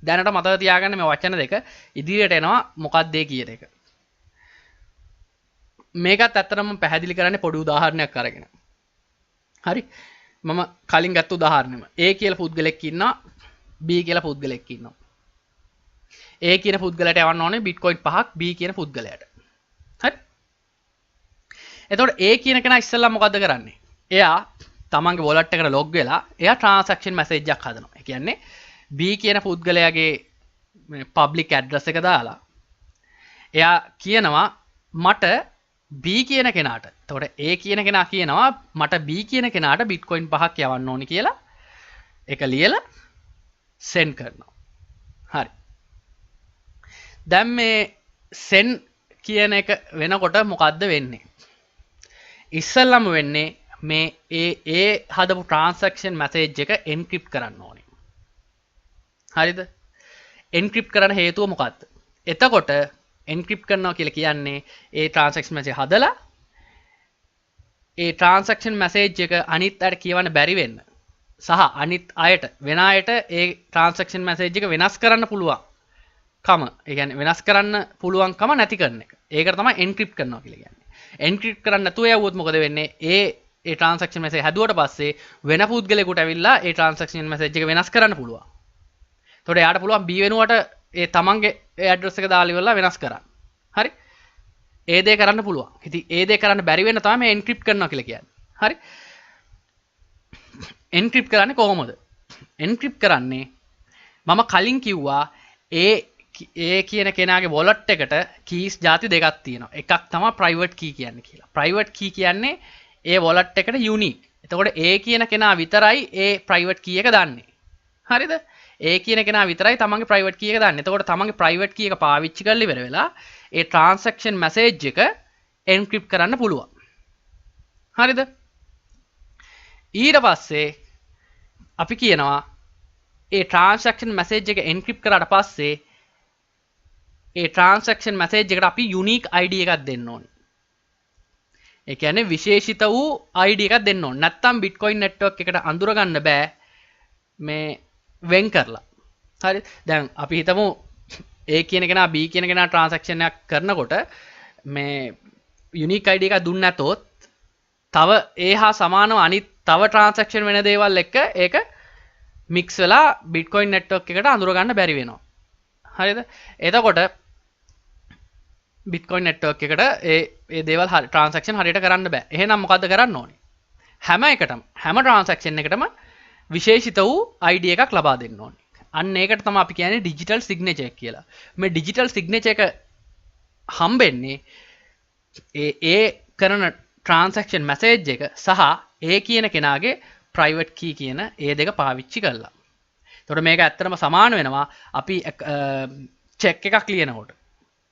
දැනට මතක තියාගන්න මේ වචන දෙක ඉදිරියට එනවා මොකක්ද ඒ කියන එක. මේකත් ඇත්තටම මම පැහැදිලි කරන්නේ පොඩි උදාහරණයක් අරගෙන. හරි. මම කලින් ගත්ත උදාහරණෙම A කියලා පුද්ගලෙක් ඉන්නවා, B කියලා පුද්ගලෙක් ඉන්නවා. A කියන පුද්ගලයාට යවන්න ඕනේ බිට්කොයින් 5ක් B කියන පුද්ගලයාට. හරි. එතකොට A කියන කෙනා ඉස්සෙල්ලා මොකද්ද කරන්නේ? එයා තමන්ගේ වොලට් එකට ලොග් වෙලා එයා ට්‍රාන්සැක්ෂන් මැසේජ් එකක් හදනවා. ඒ කියන්නේ B කියන පුද්ගලයාගේ මේ පබ්ලික් ඇඩ්‍රස් එක දාලා එයා කියනවා මට B කියන කෙනාට. එතකොට A කියන කෙනා කියනවා මට B කියන කෙනාට බිට්කොයින් 5ක් යවන්න ඕනි කියලා. ඒක ලියලා සෙන්ඩ් කරනවා. හරි. දැන් මේ සෙන්ඩ් කියන එක වෙනකොට මොකද්ද වෙන්නේ? ඉස්සෙල්ලම වෙන්නේ මේ ඒ ඒ හදපු ට්‍රාන්සැක්ෂන් මැසේජ් එක එන්ක්‍රිප්ට් කරන්න ඕනේ. හරිද? එන්ක්‍රිප්ට් කරන්න හේතුව මොකද්ද? එතකොට එන්ක්‍රිප්ට් කරනවා කියලා කියන්නේ ඒ ට්‍රාන්සැක්ෂන් මැසේජ් හදලා ඒ ට්‍රාන්සැක්ෂන් මැසේජ් එක අනිත් අයට කියවන්න බැරි වෙන්න සහ අනිත් අයට වෙන අයට ඒ ට්‍රාන්සැක්ෂන් මැසේජ් එක වෙනස් කරන්න පුළුවන් කම, ඒ කියන්නේ වෙනස් කරන්න පුළුවන්කම නැති කරන එක. ඒකට තමයි එන්ක්‍රිප්ට් කරනවා කියලා කියන්නේ. එන්ක්‍රිප්ට් කරන්න නැතුව යවුවොත් මොකද වෙන්නේ? ඒ ඒ ට්‍රාන්සැක්ෂන් මැසේජ් හැදුවට පස්සේ වෙන පුද්ගලයෙකුට ඇවිල්ලා ඒ ට්‍රාන්සැක්ෂන් මැසේජ් එක වෙනස් කරන්න පුළුවන්. එතකොට එයාට පුළුවන් B වෙනුවට ඒ තමන්ගේ ඒ ඇඩ්‍රස් එක දාලා ඉවරලා වෙනස් කරන්න. හරි? ඒ දේ කරන්න පුළුවන්. ඉතින් ඒ දේ කරන්න බැරි වෙන්න තමයි මේ එන්ක්‍රිප්ට් කරනවා කියලා කියන්නේ. හරි? එන්ක්‍රිප්ට් කරන්නේ කොහොමද? එන්ක්‍රිප්ට් කරන්නේ මම කලින් කිව්වා ඒ ඒ කියන කෙනාගේ වොලට් එකට කීස් ජාති දෙකක් තියෙනවා. එකක් තමයි ප්‍රයිවට් කී කියන්නේ කියලා. ප්‍රයිවට් කී කියන්නේ ඒ වොලට් එකට යුනික්. එතකොට ඒ කියන කෙනා විතරයි ඒ ප්‍රයිවට් කී එක දන්නේ. හරිද? ඒ කියන කෙනා විතරයි තමන්ගේ ප්‍රයිවට් කී එක දන්නේ. එතකොට තමන්ගේ ප්‍රයිවට් කී එක පාවිච්චි කරලා ඉවර වෙලා ඒ ට්‍රාන්සැක්ෂන් මැසේජ් එක එන්ක්‍රිප්ට් කරන්න පුළුවන්. හරිද? ඊට පස්සේ අපි කියනවා ඒ ට්‍රාන්සැක්ෂන් මැසේජ් එක එන්ක්‍රිප්ට් කරාට පස්සේ ඒ ට්‍රාන්සැක්ෂන් මැසේජ් එකට අපි යුනික් ID එකක් දෙන්න ඕනේ. ඒ කියන්නේ විශේෂිත වූ ID එකක් දෙන්න ඕනේ. නැත්තම් බිට්කොයින් නෙට්වර්ක් එකට අඳුරගන්න බෑ මේ වෙන් කරලා. හරි. දැන් අපි හිතමු A කියන කෙනා B කියන කෙනා ට්‍රාන්සැක්ෂන් එකක් කරනකොට මේ යුනික් ID එකක් දුන්නේ නැතොත් තව ඒ හා සමානව අනිත් තව ට්‍රාන්සැක්ෂන් වෙන දේවල් එක්ක ඒක මික්ස් වෙලා බිට්කොයින් නෙට්වර්ක් එකට අඳුරගන්න බැරි වෙනවා. හරිද? එතකොට බිට්කොයින් නෙට්වර්ක් එකට ඒ ඒ දේවල් හරි ට්‍රාන්සැක්ෂන් හරියට කරන්න බෑ. එහෙනම් මොකද්ද කරන්න ඕනේ? හැම එකටම, හැම ට්‍රාන්සැක්ෂන් එකටම විශේෂිත වූ ID එකක් ලබා දෙන්න ඕනේ. අන්න ඒකට තමයි අපි කියන්නේ ඩිජිටල් සිග්නේචර් එක කියලා. මේ ඩිජිටල් සිග්නේචර් එක හම්බෙන්නේ ඒ ඒ කරන ට්‍රාන්සැක්ෂන් මැසේජ් එක සහ ඒ කියන කෙනාගේ ප්‍රයිවට් කී කියන ඒ දෙක පාවිච්චි කරලා. එතකොට මේක ඇත්තටම සමාන වෙනවා අපි චෙක් එකක් ලියනකොට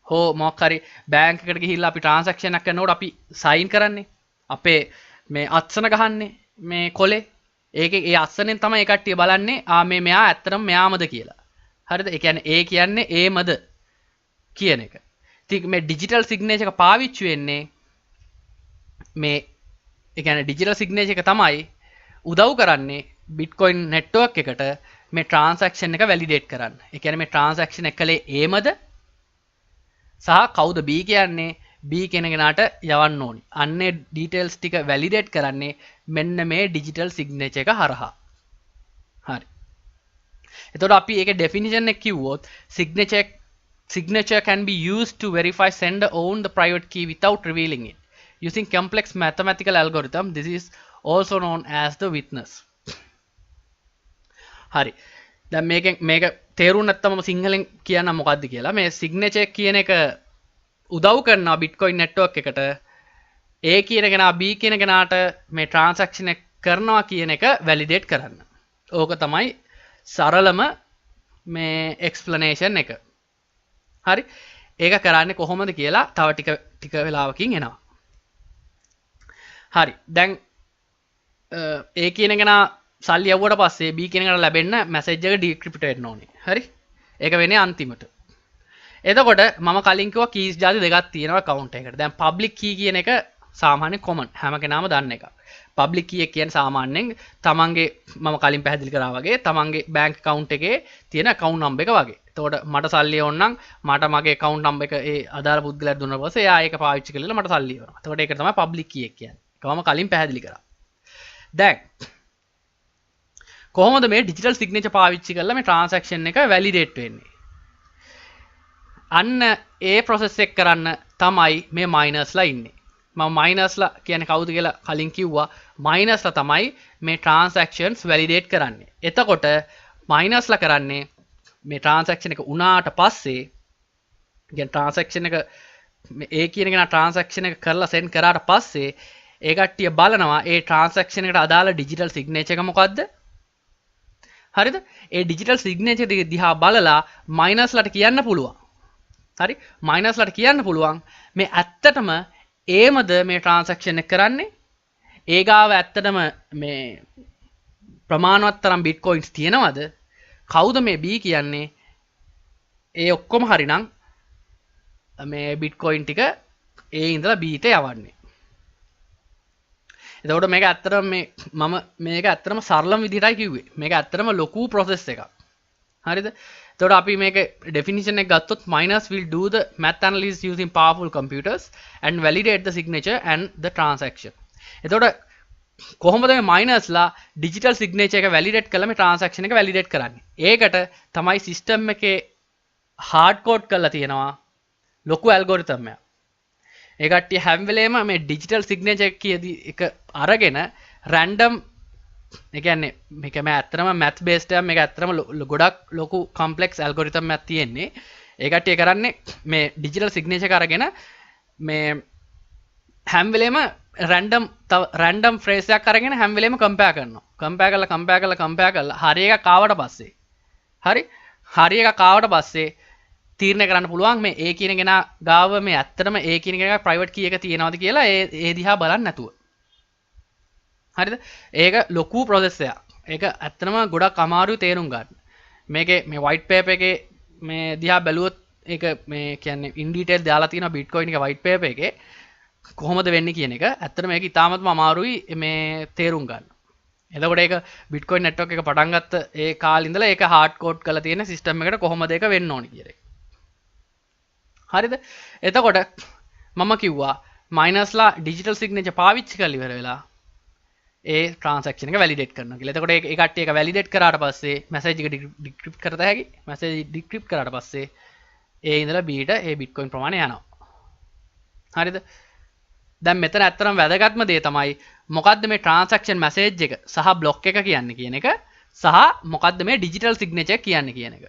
හෝ මොකක් හරි බැංක් එකට ගිහිල්ලා අපි ට්‍රාන්සැක්ෂන් එකක් කරනකොට අපි සයින් කරන්නේ, අපේ මේ අත්සන ගහන්නේ මේ කොලේ. ඒකේ ඒ අත්සනෙන් තමයි ඒ කට්ටිය බලන්නේ ආ මේ මෙයා ඇත්තටම මෙයාමද කියලා. හරිද? ඒ කියන්නේ ඒ කියන්නේ ඒමද කියන එක. ඉතින් මේ ඩිජිටල් සිග්නේචර් එක පාවිච්චි වෙන්නේ මේ, ඒ කියන්නේ ඩිජිටල් සිග්නේචර් එක තමයි උදව් කරන්නේ බිට්කොයින් නෙට්වර්ක් එකට මේ ට්‍රාන්සැක්ෂන් එක වැලිඩේට් කරන්න. ඒ කියන්නේ මේ ට්‍රාන්සැක්ෂන් එක කළේ ඒමද සහ කවුද B කියන්නේ, B කියන කෙනාට යවන්න ඕනි. අන්නේ ඩීටේල්ස් ටික වැලිඩේට් කරන්නේ මෙන්න මේ ඩිජිටල් සිග්නේචර් එක හරහා. හරි. එතකොට අපි ඒකේ ඩෙෆිනිෂන් එක කිව්වොත්, signature can be used to verify sender own the private key without revealing it using complex mathematical algorithm. This is also known as the witness. හරි, දැන් මේකෙන් මේක තේරුම් නැත්තම් මම සිංහලෙන් කියන්නම් මොකද්ද කියලා. මේ සිග්නේචර් කියන එක උදව් කරනවා බිට්කොයින් නෙට්වර්ක් එකට A කියන කෙනා B කියන කෙනාට මේ ට්‍රාන්සැක්ෂන් එක කරනවා කියන එක වැලිඩේට් කරන්න. ඕක තමයි සරලම මේ එක්ස්ප්ලනේෂන් එක. හරි, ඒක කරන්නේ කොහොමද කියලා තව ටික ටික වෙලාවකින් එනවා. හරි, දැන් ඒ කියන කෙනා සල්ලි යවුවට පස්සේ B කියන කෙනාට ලැබෙන්න මැසේජ් එක ඩික්‍රිප්ට් වෙන්න ඕනේ. හරි, ඒක වෙන්නේ අන්තිමට. එතකොට මම කලින් කිව්වා කීස් ජාති දෙකක් තියෙනවා ඇකවුන්ට් එකකට. දැන් පබ්ලික් කී කියන එක සාමාන්‍ය කොමන් හැම කෙනාම දන්න එකක්. පබ්ලික් කී එක කියන්නේ සාමාන්‍යයෙන් තමන්ගේ, මම කලින් පැහැදිලි කරා වගේ, තමන්ගේ බැංක් ඇකවුන්ට් එකේ තියෙන ඇකවුන්ට් නම්බර් එක වගේ. එතකොට මට සල්ලි ඕන නම් මට මගේ ඇකවුන්ට් නම්බර් එක ඒ අදාළ පුද්ගලයාට දුන්නාට පස්සේ එයා ඒක පාවිච්චි කරලා මට සල්ලි එවනවා. එතකොට ඒක තමයි පබ්ලික් කී එක කියන්නේ. ඒක මම කලින් පැහැදිලි කරා. දැන් කොහොමද මේ ඩිජිටල් සිග්නේචර් පාවිච්චි කරලා මේ ට්‍රාන්සැක්ෂන් එක වැලිඩේට් වෙන්නේ? අන්න ඒ ප්‍රොසෙස් එක කරන්න තමයි මේ මයිනර්ස්ලා ඉන්නේ. මම මයිනර්ස්ලා කියන්නේ කවුද කියලා කලින් කිව්වා. මයිනර්ස්ලා තමයි මේ ට්‍රාන්සැක්ෂන්ස් වැලිඩේට් කරන්නේ. එතකොට මයිනර්ස්ලා කරන්නේ මේ ට්‍රාන්සැක්ෂන් එක උනාට පස්සේ, කියන්නේ ට්‍රාන්සැක්ෂන් එක මේ ඒ කියන කෙනා ට්‍රාන්සැක්ෂන් එක කරලා සෙන්ඩ් කරාට පස්සේ ඒ කට්ටිය බලනවා ඒ ට්‍රාන්සැක්ෂන් එකට අදාළ ඩිජිටල් සිග්නේචර් එක මොකද්ද? හරිද? ඒ ඩිජිටල් සිග්නේචර් එක දිහා බලලා මයිනර්ස්ලාට කියන්න පුළුවන්. හරි, මයිනර්ස්ලාට කියන්න පුළුවන් මේ ඇත්තටම ඒමද මේ ට්‍රාන්සැක්ෂන් එක කරන්නේ? ඒ ගාව ඇත්තටම මේ ප්‍රමාණවත් තරම් බිට්කොයින්ස් තියෙනවද? කවුද මේ B කියන්නේ? ඒ ඔක්කොම හරිනම් මේ බිට්කොයින් ටික A ඉඳලා B ට යවන්නේ. එතකොට මේක ඇත්තටම මේ මම මේක ඇත්තටම සරලම විදිහටයි කිව්වේ. මේක ඇත්තටම ලොකු ප්‍රොසෙස් එකක්. හරිද? එතකොට අපි මේක ඩෙෆිනිෂන් එක ගත්තොත්, miners will do the math analysis using powerful computers and validate the signature and the transaction. එතකොට කොහොමද මේ මයිනර්ස්ලා ඩිජිටල් සිග්නේචර් එක වැලිඩේට් කරලා මේ ට්‍රාන්සැක්ෂන් එක වැලිඩේට් කරන්නේ? ඒකට තමයි සිස්ටම් එකේ හાર્ඩ් කෝඩ් කරලා තියෙනවා ලොකු ඇල්ගොරිතම් එකක්. ඒ කට්ටිය හැම වෙලේම මේ ඩිජිටල් සිග්නේචර් එක කියදී එක අරගෙන රැන්ඩම්, ඒ කියන්නේ මේක මම ඇත්තටම මැත් බේස්ඩ් එකක්. මේක ඇත්තටම ගොඩක් ලොකු කම්ප්ලෙක්ස් ඇල්ගොරිතම් එකක් තියෙන්නේ. ඒ කට්ටිය කරන්නේ මේ ඩිජිටල් සිග්නේචර් එක අරගෙන මේ හැම වෙලේම රැන්ඩම්, තව රැන්ඩම් ෆ්‍රේස් එකක් අරගෙන හැම වෙලේම කම්පෙයාර් කරනවා. කම්පෙයාර් කරලා, කම්පෙයාර් කරලා, කම්පෙයාර් කරලා හරි එකක් ආවට පස්සේ, හරි හරි එකක් ආවට පස්සේ තීරණය කරන්න පුළුවන් මේ ඒ කියන කෙනා ගාව මේ ඇත්තටම ඒ කියන කෙනා ප්‍රයිවට් කී එක තියෙනවද කියලා ඒ ඒ දිහා බලන්න නැතුව. හරිද? ඒක ලොකු ප්‍රොසෙස් එකක්. ඒක ඇත්තටම ගොඩක් අමාරුයි තේරුම් ගන්න. මේකේ මේ වයිට් පේපර් එකේ මේ දිහා බැලුවොත් ඒක මේ කියන්නේ ඉන් ඩීටේල් දාලා තියෙනවා බිට්කොයින් එක වයිට් පේපර් එකේ කොහොමද වෙන්නේ කියන එක. ඇත්තටම මේක ඉතාමත්ම අමාරුයි මේ තේරුම් ගන්න. එතකොට ඒක බිට්කොයින් නෙට්වර්ක් එක පටන් ගත්ත ඒ කාලේ ඉඳලා ඒක හાર્ඩ් කෝඩ් කරලා තියෙන සිස්ටම් එකට කොහොමද ඒක වෙන්න ඕනි කියන එක. හරිද? එතකොට මම කිව්වා මයිනස්ලා ඩිජිටල් සිග්නේචර් පාවිච්චි කරලා ඉවර වෙලා ඒ ට්‍රාන්සැක්ෂන් එක වැලිඩේට් කරනවා කියලා. එතකොට ඒ කට්ටිය ඒක වැලිඩේට් කරාට පස්සේ මැසේජ් එක ඩික්‍රිප්ට් කරත හැකි. මැසේජ් ඩික්‍රිප්ට් කරාට පස්සේ ඒ ඉඳලා B ට ඒ බිට්කොයින් ප්‍රමාණය යනවා. හරිද? දැන් මෙතන ඇත්තටම වැදගත්ම දේ තමයි මොකද්ද මේ ට්‍රාන්සැක්ෂන් මැසේජ් එක සහ බ්ලොක් එක කියන්නේ කියන එක සහ මොකද්ද මේ ඩිජිටල් සිග්නේචර් කියන්නේ කියන එක.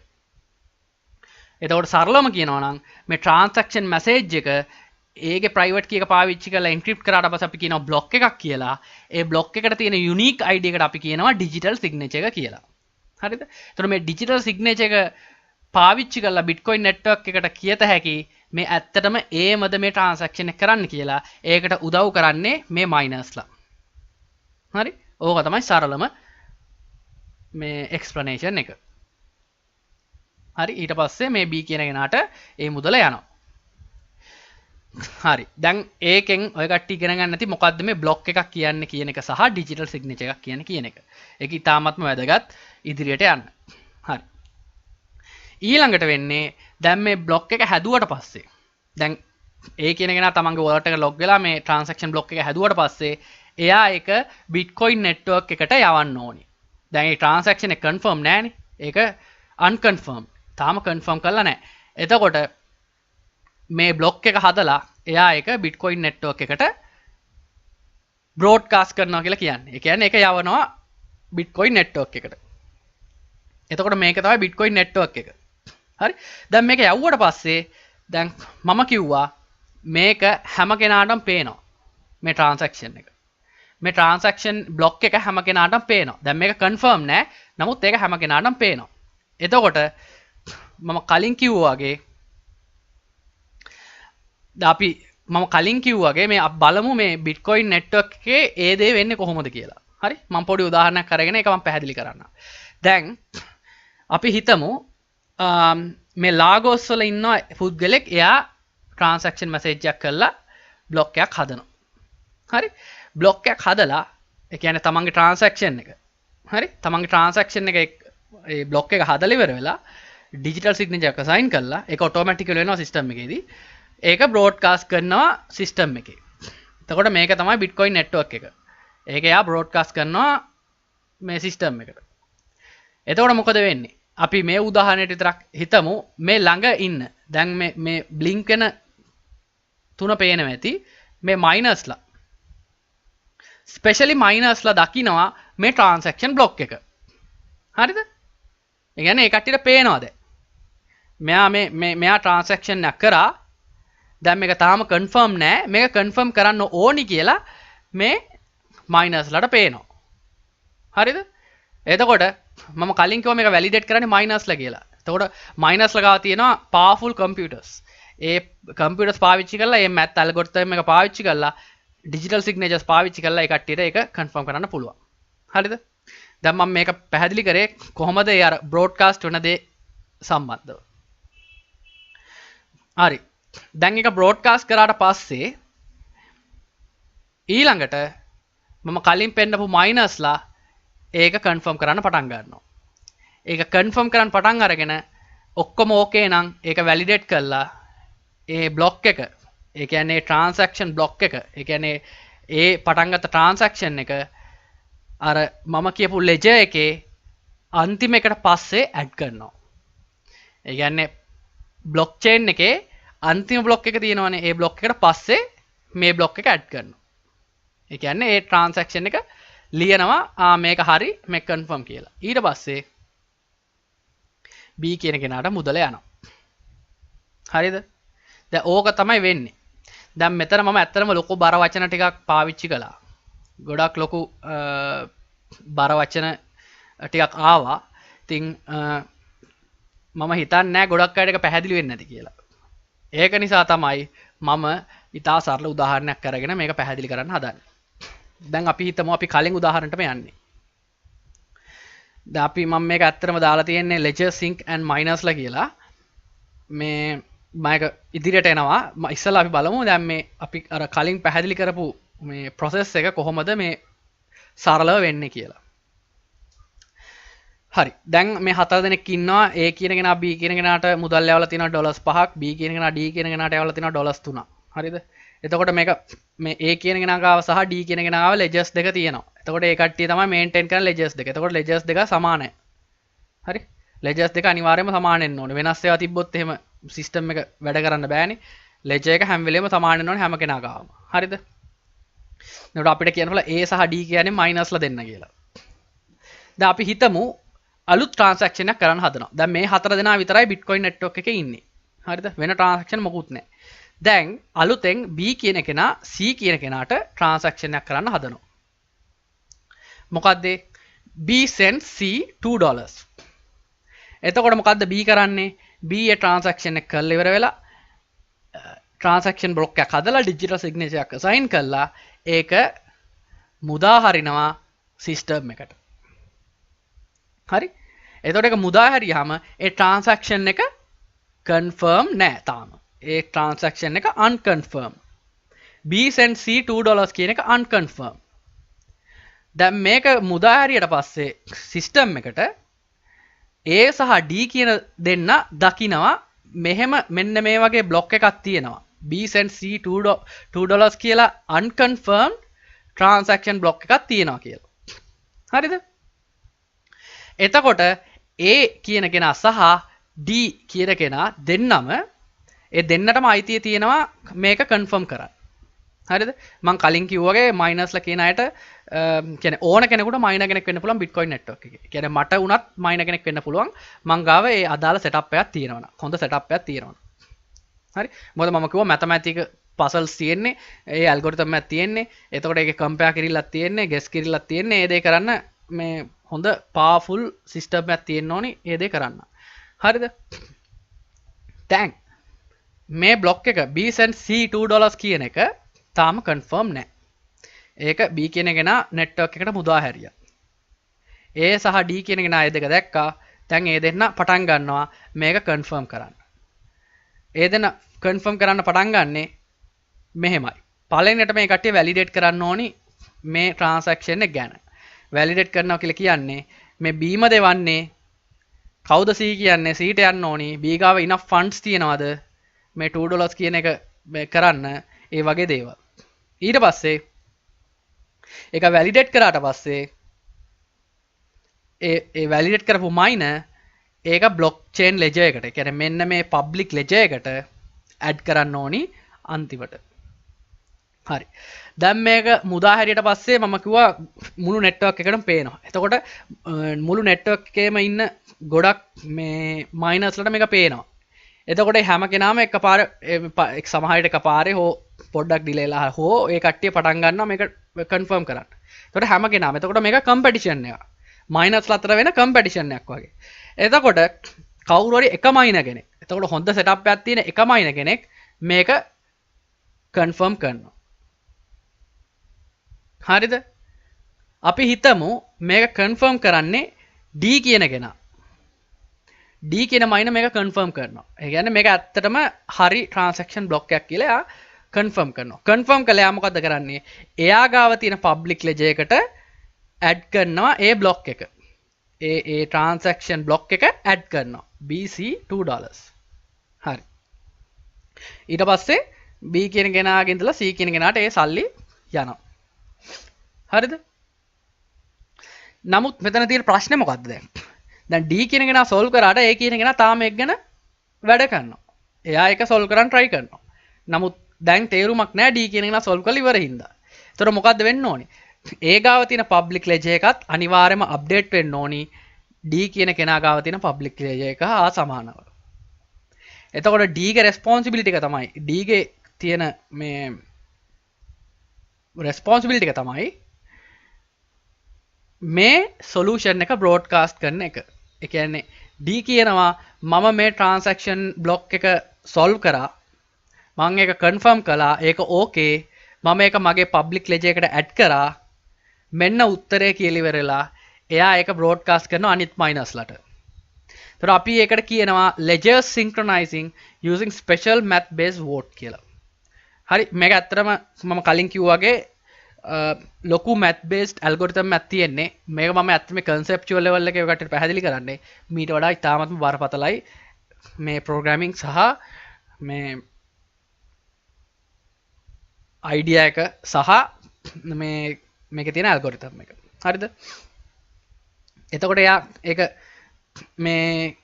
එතකොට සරලවම කියනවා නම් මේ ට්‍රාන්සැක්ෂන් මැසේජ් එක ඒකේ ප්‍රයිවට් කී එක පාවිච්චි කරලා එන්ක්‍රිප්ට් කරාට පස්සේ අපි කියනවා බ්ලොක් එකක් කියලා. ඒ බ්ලොක් එකට තියෙන යුනික් ID එකට අපි කියනවා ඩිජිටල් සිග්නේචර් එක කියලා. හරිද? එතකොට මේ ඩිජිටල් සිග්නේචර් එක පාවිච්චි කරලා බිට්කොයින් නෙට්වර්ක් එකට කියත හැකි මේ ඇත්තටම ඒමද මේ ට්‍රාන්සැක්ෂන් එක කරන්න කියලා. ඒකට උදව් කරන්නේ මේ මයිනර්ස්ලා. හරි? ඕක තමයි සරලම මේ එක්ස්ප්ලනේෂන් එක. හරි, ඊට පස්සේ මේ B කියන කෙනාට ඒ මුදල යනවා. හරි, දැන් ඒකෙන් ඔය කට්ටිය ඉගෙන ගන්න නැති මොකද්ද මේ බ්ලොක් එකක් කියන්නේ කියන එක සහ ඩිජිටල් සිග්නේචර් එකක් කියන්නේ කියන එක. ඒක ඉතාමත්ම වැදගත් ඉදිරියට යන්න. හරි. ඊළඟට වෙන්නේ දැන් මේ බ්ලොක් එක හැදුවට පස්සේ දැන් ඒ කියන කෙනා තමන්ගේ වොලට් එක ලොග් වෙලා මේ ට්‍රාන්සැක්ෂන් බ්ලොක් එක හැදුවට පස්සේ එයා ඒක බිට්කොයින් නෙට්වර්ක් එකට යවන්න ඕනි. දැන් ඒ ට්‍රාන්සැක්ෂන් එක කන්ෆර්ම් නෑනේ. ඒක අන්කන්ෆර්ම්. තාම කන්ෆර්ම් කරලා නෑ. එතකොට මේ බ්ලොක් එක හදලා එයා ඒක බිට්කොයින් නෙට්වර්ක් එකට බ්‍රෝඩ්කාස්ට් කරනවා කියලා කියන්නේ. ඒ කියන්නේ ඒක යවනවා බිට්කොයින් නෙට්වර්ක් එකට. එතකොට මේක තමයි බිට්කොයින් නෙට්වර්ක් එක. හරි. දැන් මේක යවුවට පස්සේ දැන් මම කිව්වා මේක හැම කෙනාටම පේනවා මේ ට්‍රාන්සැක්ෂන් එක. මේ ට්‍රාන්සැක්ෂන් බ්ලොක් එක හැම කෙනාටම පේනවා. දැන් මේක කන්ෆර්ම් නෑ. නමුත් ඒක හැම කෙනාටම පේනවා. එතකොට මම කලින් කිව්වා වගේ අපි මම කලින් කිව්වා වගේ මේ අපි බලමු මේ බිට්කොයින් නෙට්වර්ක් එකේ ඒ දේ වෙන්නේ කොහොමද කියලා. හරි, මම පොඩි උදාහරණයක් අරගෙන ඒක මම පැහැදිලි කරන්නම්. දැන් අපි හිතමු මේ ලාගෝස් වල ඉන්න පුද්ගලෙක් එයා ට්‍රාන්සැක්ෂන් මැසේජ් එකක් කරලා බ්ලොක් එකක් හදනවා. හරි, බ්ලොක් එකක් හදලා ඒ කියන්නේ තමන්ගේ ට්‍රාන්සැක්ෂන් එක. හරි, තමන්ගේ ට්‍රාන්සැක්ෂන් එක ඒ බ්ලොක් එක හදලා ඉවර වෙලා ඩිජිටල් සිග්නේචර් එක සයින් කරලා ඒක ඔටෝමැටිකලි වෙනවා සිස්ටම් එකේදී. ඒක බ්‍රෝඩ්කාස්ට් කරනවා සිස්ටම් එකේ. එතකොට මේක තමයි බිට්කොයින් නෙට්වර්ක් එක. ඒක එයා බ්‍රෝඩ්කාස්ට් කරනවා මේ සිස්ටම් එකට. එතකොට මොකද වෙන්නේ? අපි මේ උදාහරණයට විතරක් හිතමු මේ ළඟ ඉන්න දැන් මේ බ්ලින්ක් වෙන තුන පේනවා ඇති මේ මයිනර්ස්ලා. ස්පෙෂලි මයිනර්ස්ලා දකිනවා මේ ට්‍රාන්සැක්ෂන් බ්ලොක් එක. හරිද? ඒ කියන්නේ ඒ කට්ටියට පේනවා දැන්. මෙයා මේ මේ මෙයා ට්‍රාන්සැක්ෂන් එකක් කරා. දැන් මේක තාම කන්ෆර්ම් නෑ. මේක කන්ෆර්ම් කරන්න ඕනි කියලා මේ මයිනර්ස්ලාට පේනවා. හරිද? එතකොට මම කලින් කිව්වා මේක වැලිඩේට් කරන්නේ මයිනර්ස්ලා කියලා. එතකොට මයිනර්ස්ලා ගාව තියෙනවා පවර්ෆුල් කම්පියුටර්ස්. ඒ කම්පියුටර්ස් පාවිච්චි කරලා ඒ මැත් ඇල්ගොරිතම් එක පාවිච්චි කරලා ඩිජිටල් සිග්නේචර්ස් පාවිච්චි කරලා ඒ කට්ටියට ඒක කන්ෆර්ම් කරන්න පුළුවන්. හරිද? දැන් මම මේක පැහැදිලි කරේ කොහොමද ඒ අර බ්‍රෝඩ්කාස්ට් වෙන දේ සම්බන්ධව. හරි. දැන් ඒක බ්‍රෝඩ්කාස්ට් කරාට පස්සේ ඊළඟට මම කලින් පෙන්නපු මයිනර්ස්ලා ඒක කන්ෆර්ම් කරන්න පටන් ගන්නවා. ඒක කන්ෆර්ම් කරන්න පටන් අරගෙන ඔක්කොම ඕකේ නම් ඒක වැලිඩේට් කරලා ඒ බ්ලොක් එක, ඒ කියන්නේ ට්‍රාන්සැක්ෂන් බ්ලොක් එක, ඒ කියන්නේ ඒ පටන් ගත්ත ට්‍රාන්සැක්ෂන් එක අර මම කියපු ලෙජර් එකේ අන්තිම එකට පස්සේ ඇඩ් කරනවා. ඒ කියන්නේ බ්ලොක් චේන් එකේ අන්තිම බ්ලොක් එක තියෙනවනේ, ඒ බ්ලොක් එකට පස්සේ මේ බ්ලොක් එක ඇඩ් කරනවා. ඒ කියන්නේ ඒ ට්‍රාන්සැක්ෂන් එක ලියනවා, මේක හරි, මේක කන්ෆර්ම් කියලා. ඊට පස්සේ B කියන කෙනාට මුදල යනවා. හරිද? දැන් ඕක තමයි වෙන්නේ. දැන් මෙතන මම ඇත්තටම ලොකු බර වචන ටිකක් පාවිච්චි කළා. ගොඩක් ලොකු බර වචන ටිකක් ආවා. ඉතින් මම හිතන්නේ නෑ ගොඩක් අයට ඒක පැහැදිලි වෙන්නේ නැති කියලා. ඒක නිසා තමයි මම ඉතා සරල උදාහරණයක් අරගෙන මේක පැහැදිලි කරන්න හදන්නේ. දැන් අපි හිතමු අපි කලින් උදාහරණයටම යන්නේ. දැන් අපි මම මේක ඇත්තටම දාලා තියෙන්නේ ledger sync and miners ලා කියලා. මේ මම ඒක ඉදිරියට එනවා. ඉස්සෙල්ලා අපි බලමු දැන් මේ අපි අර කලින් පැහැදිලි කරපු මේ ප්‍රොසෙස් එක කොහොමද මේ සරලව වෙන්නේ කියලා. හරි. දැන් මේ හතර දෙනෙක් ඉන්නවා. A කියන කෙනා B කියන කෙනාට මුදල් යවලා තියෙනවා ඩොලර්ස් 5ක්, B කියන කෙනා D කියන කෙනාට යවලා තියෙනවා ඩොලර්ස් 3ක්. හරිද? එතකොට මේක මේ A කියන කෙනා ගාව සහ D කියන කෙනා ගාව ලෙජර්ස් දෙක තියෙනවා. එතකොට ඒ කට්ටිය තමයි මේන්ටේන් කරන ලෙජර්ස් දෙක. එතකොට ලෙජර්ස් දෙක සමානයි. හරි? ලෙජර්ස් දෙක අනිවාර්යයෙන්ම සමාන වෙන්න ඕනේ. වෙනස් ඒවා තිබ්බොත් එහෙම සිස්ටම් එක වැඩ කරන්න බෑනේ. ලෙජර් එක හැම වෙලේම සමාන වෙන්න ඕනේ හැම කෙනා ගාවම. හරිද? එතකොට අපිට කියන්න පුළුවන් A සහ D කියන්නේ මයිනස්ලා දෙන්න කියලා. දැන් අපි හිතමු අලුත් ට්‍රාන්සැක්ෂන් එකක් කරන්න හදනවා. දැන් මේ හතර දෙනා විතරයි බිට්කොයින් නෙට්වර්ක් එකේ ඉන්නේ. හරිද? වෙන ට්‍රාන්සැක්ෂන් මොකුත් නැහැ. දැන් අලුතෙන් B කියන කෙනා C කියන කෙනාට ට්‍රාන්සැක්ෂන් එකක් කරන්න හදනවා. මොකද්ද? B sends C $2. එතකොට මොකද්ද B කරන්නේ? B ඒ ට්‍රාන්සැක්ෂන් එක කරලා ඉවර වෙලා ට්‍රාන්සැක්ෂන් බ්ලොක් එකක් හදලා ඩිජිටල් සිග්නේචර් එකක් අසයින් කරලා ඒක මුදා හරිනවා සිස්ටම් එකට. හරි? එතකොට ඒක මුදා හැරියාම ඒ ට්‍රාන්සැක්ෂන් එක කන්ෆර්ම් නෑ තාම. ඒ ට්‍රාන්සැක්ෂන් එක අන්කන්ෆර්ම්. B send C $2 කියන එක අන්කන්ෆර්ම්. දැන් මේක මුදා හැරියට පස්සේ සිස්ටම් එකට A සහ D කියන දෙන්න දකිනවා මෙහෙම මෙන්න මේ වගේ බ්ලොක් එකක් තියෙනවා. B send C $2 කියලා අන්කන්ෆර්ම්ඩ් ට්‍රාන්සැක්ෂන් බ්ලොක් එකක් තියෙනවා කියලා. හරිද? එතකොට A කියන කෙනා සහ D කියන කෙනා දෙන්නම ඒ දෙන්නටම අයිතිය තියෙනවා මේක කන්ෆර්ම් කරන්න. හරිද? මං කලින් කිව්වා වගේ මයිනර්ස්ලා කියන අයට, කියන්නේ ඕන කෙනෙකුට මයිනර් කෙනෙක් වෙන්න පුළුවන් බිට්කොයින් නෙට්වර්ක් එකේ. කියන්නේ මට වුණත් මයිනර් කෙනෙක් වෙන්න පුළුවන් මං ගාව ඒ අදාළ සෙටප් එකක් තියෙනවා නම්. හොඳ සෙටප් එකක් තියෙනවා නම්. හරි? මොකද මම කිව්වා මැතමැටික පසල්ස් තියෙන්නේ, ඒ ඇල්ගොරිතම් එකක් තියෙන්නේ. එතකොට ඒකේ කම්පෙයාර් කිරිල්ලක් තියෙන්නේ, ගෙස් කිරිල්ලක් තියෙන්නේ. ඒ දේ කරන්න මේ හොඳ පවර්ෆුල් සිස්ටම් එකක් තියෙන්න ඕනි ඒ දේ කරන්න. හරිද? දැන් මේ බ්ලොක් එක B send C $2 කියන එක තාම කන්ෆර්ම් නෑ. ඒක B කියන කෙනා නෙට්වර්ක් එකට මුදා හැරියා. A සහ D කියන කෙනා ඒ දෙක දැක්කා. දැන් ඒ දෙන්න පටන් ගන්නවා මේක කන්ෆර්ම් කරන්න. ඒ දෙන්න කන්ෆර්ම් කරන්න පටන් ගන්නෙ මෙහෙමයි. පළවෙනියට මේ කට්ටිය වැලිඩේට් කරන්න ඕනි මේ ට්‍රාන්සැක්ෂන් එක ගැන. වැලිඩේට් කරනවා කියලා කියන්නේ මේ B ම දෙවන්නේ කවුද? C කියන්නේ C ට යන්න ඕනි. B ගාව enough funds තියනවද මේ $2 කියන එක මේ කරන්න, ඒ වගේ දේවල්. ඊට පස්සේ ඒක වැලිඩේට් කරාට පස්සේ ඒ ඒ වැලිඩේට් කරපු මයිනර් ඒක බ්ලොක්චේන් ලෙජර් එකට, ඒ කියන්නේ මෙන්න මේ පබ්ලික් ලෙජර් එකට ඇඩ් කරන්න ඕනි අන්තිමට. හරි. දැන් මේක මුදා හැරියට පස්සේ මම කිව්වා මුළු නෙට්වර්ක් එකටම පේනවා. එතකොට මුළු නෙට්වර්ක් එකේම ඉන්න ගොඩක් මේ මයිනර්ස්ලට මේක පේනවා. එතකොට හැම කෙනාම එකපාර, සමහර විට එකපාරේ හෝ පොඩ්ඩක් ඩිලේ වෙලා හෝ ඒ කට්ටිය පටන් ගන්නවා මේක කන්ෆර්ම් කරන්න. එතකොට හැම කෙනාම, එතකොට මේක කම්පිටිෂන් එකක්. මයිනර්ස්ලා අතර වෙන කම්පිටිෂන් එකක් වගේ. එතකොට කවුරු හරි එක මයිනර් කෙනෙක්, එතකොට හොඳ සෙටප් එකක් තියෙන එක මයිනර් කෙනෙක් මේක කන්ෆර්ම් කරනවා. හරිද? අපි හිතමු මේක කන්ෆර්ම් කරන්නේ D කියන කෙනා. D කියන මයිනර් මේක කන්ෆර්ම් කරනවා. ඒ කියන්නේ මේක ඇත්තටම හරි ට්‍රාන්සැක්ෂන් බ්ලොක් එකක් කියලා එයා කන්ෆර්ම් කරනවා. කන්ෆර්ම් කළා එයා මොකද්ද කරන්නේ? එයා ගාව තියෙන පබ්ලික් ලෙජර් එකට ඇඩ් කරනවා ඒ බ්ලොක් එක. ඒ ඒ ට්‍රාන්සැක්ෂන් බ්ලොක් එක ඇඩ් කරනවා. BC $2. හරි. ඊට පස්සේ B කියන කෙනාගෙන් ඉඳලා C කියන කෙනාට ඒ සල්ලි යනවා. හරිද? නමුත් මෙතන තියෙන ප්‍රශ්නේ මොකද්ද දැන්? දැන් D කියන කෙනා සෝල්ව් කරාට A කියන කෙනා තාම ඒක ගැන වැඩ කරනවා. එයා ඒක සෝල්ව් කරන්න try කරනවා. නමුත් දැන් තේරුමක් නෑ D කියන කෙනා සෝල්ව් කරලා ඉවර හින්දා. එතකොට මොකද්ද වෙන්න ඕනේ? ඒ ගාව තියෙන පබ්ලික් ලෙජර් එකත් අනිවාර්යයෙන්ම අප්ඩේට් වෙන්න ඕනි D කියන කෙනා ගාව තියෙන පබ්ලික් ලෙජර් එක හා සමානව. එතකොට D ගේ රෙස්පොන්සිබිලිටි එක තමයි, D ගේ තියෙන මේ රෙස්පොන්සිබිලිටි එක තමයි මේ සොලූෂන් එක බ්‍රෝඩ්කාස්ට් කරන එක. ඒ කියන්නේ D කියනවා මම මේ ට්‍රාන්සැක්ෂන් බ්ලොක් එක සොල්ව් කරා, මං ඒක කන්ෆර්ම් කළා, ඒක ඕකේ, මම ඒක මගේ පබ්ලික් ලෙජර් එකට ඇඩ් කරා, මෙන්න උත්තරය කියලා ඉවරලා එයා ඒක බ්‍රෝඩ්කාස්ට් කරනවා අනිත් මයිනර්ස්ලට. එතකොට අපි ඒකට කියනවා ledger synchronizing using special math based vote කියලා. හරි, මේක ඇත්තටම මම කලින් කිව්වා වගේ ලොකු මැත් බේස්ඩ් ඇල්ගොරිතම් එකක් තියෙන්නේ. මේක මම ඇත්තටම කන්සෙප්චුවල් ලෙවල් එකේ ඔය කට්ටියට පැහැදිලි කරන්නේ. මීට වඩා ඉතාමත්ම බරපතලයි මේ ප්‍රෝග්‍රෑමින් සහ මේ අයිඩියා එක සහ මේ මේකේ තියෙන ඇල්ගොරිතම් එක. හරිද? එතකොට එයා ඒක මේ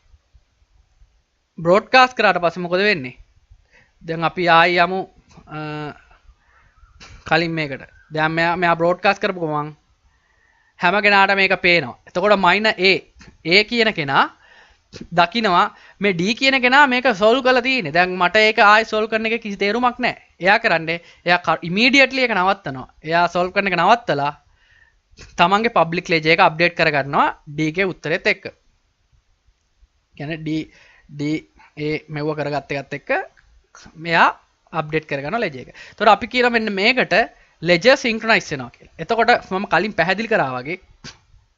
බ්‍රෝඩ්කාස්ට් කරාට පස්සේ මොකද වෙන්නේ? දැන් අපි ආයි යමු කලින් මේකට. දැන් මෙයා මෙයා බ්‍රෝඩ්කාස්ට් කරපු ගමන් හැම කෙනාට මේක පේනවා. එතකොට මයිනර් A A කියන කෙනා දකිනවා මේ D කියන කෙනා මේක සෝල්ව් කරලා තියෙන්නේ. දැන් මට ඒක ආයි සෝල්ව් කරන එක කිසි තේරුමක් නැහැ. එයා කරන්නේ එයා ඉමීඩියට්ලි ඒක නවත්තනවා. එයා සෝල්ව් කරන එක නවත්තලා තමන්ගේ පබ්ලික් ලෙජර් එක අප්ඩේට් කරගන්නවා D ගේ උත්තරෙත් එක්ක. කියන්නේ D D A මෙව්ව කරගත්ත එකත් එක්ක මෙයා අප්ඩේට් කරගන්නවා ලෙජර් එක. එතකොට අපි කියනවා මෙන්න මේකට ලෙජර් සින්ක්‍රොනයිස් වෙනවා කියලා. එතකොට මම කලින් පැහැදිලි කරා වගේ,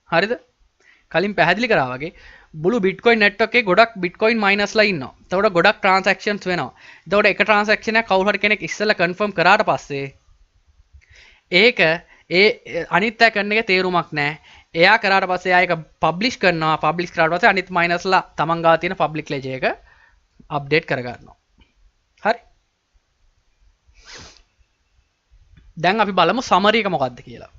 හරිද? කලින් පැහැදිලි කරා වගේ මුළු බිට්කොයින් නෙට්වර්ක් එකේ ගොඩක් බිට්කොයින් මයිනර්ස්ලා ඉන්නවා. එතකොට ගොඩක් ට්‍රාන්සැක්ෂන්ස් වෙනවා. එතකොට එක ට්‍රාන්සැක්ෂන් එකක් කවුරු හරි කෙනෙක් ඉස්සෙල්ලා කන්ෆර්ම් කරාට පස්සේ ඒක ඒ අනිත් අය කරන එකේ තේරුමක් නැහැ. එයා කරාට පස්සේ එයා ඒක පබ්ලිෂ් කරනවා. පබ්ලිෂ් කරාට පස්සේ අනිත් මයිනර්ස්ලා තමන් ගාව තියෙන පබ්ලික් ලෙජර් එක අප්ඩේට් කරගන්නවා. හරි. දැන් අපි බලමු සමරි එක මොකක්ද කියලා.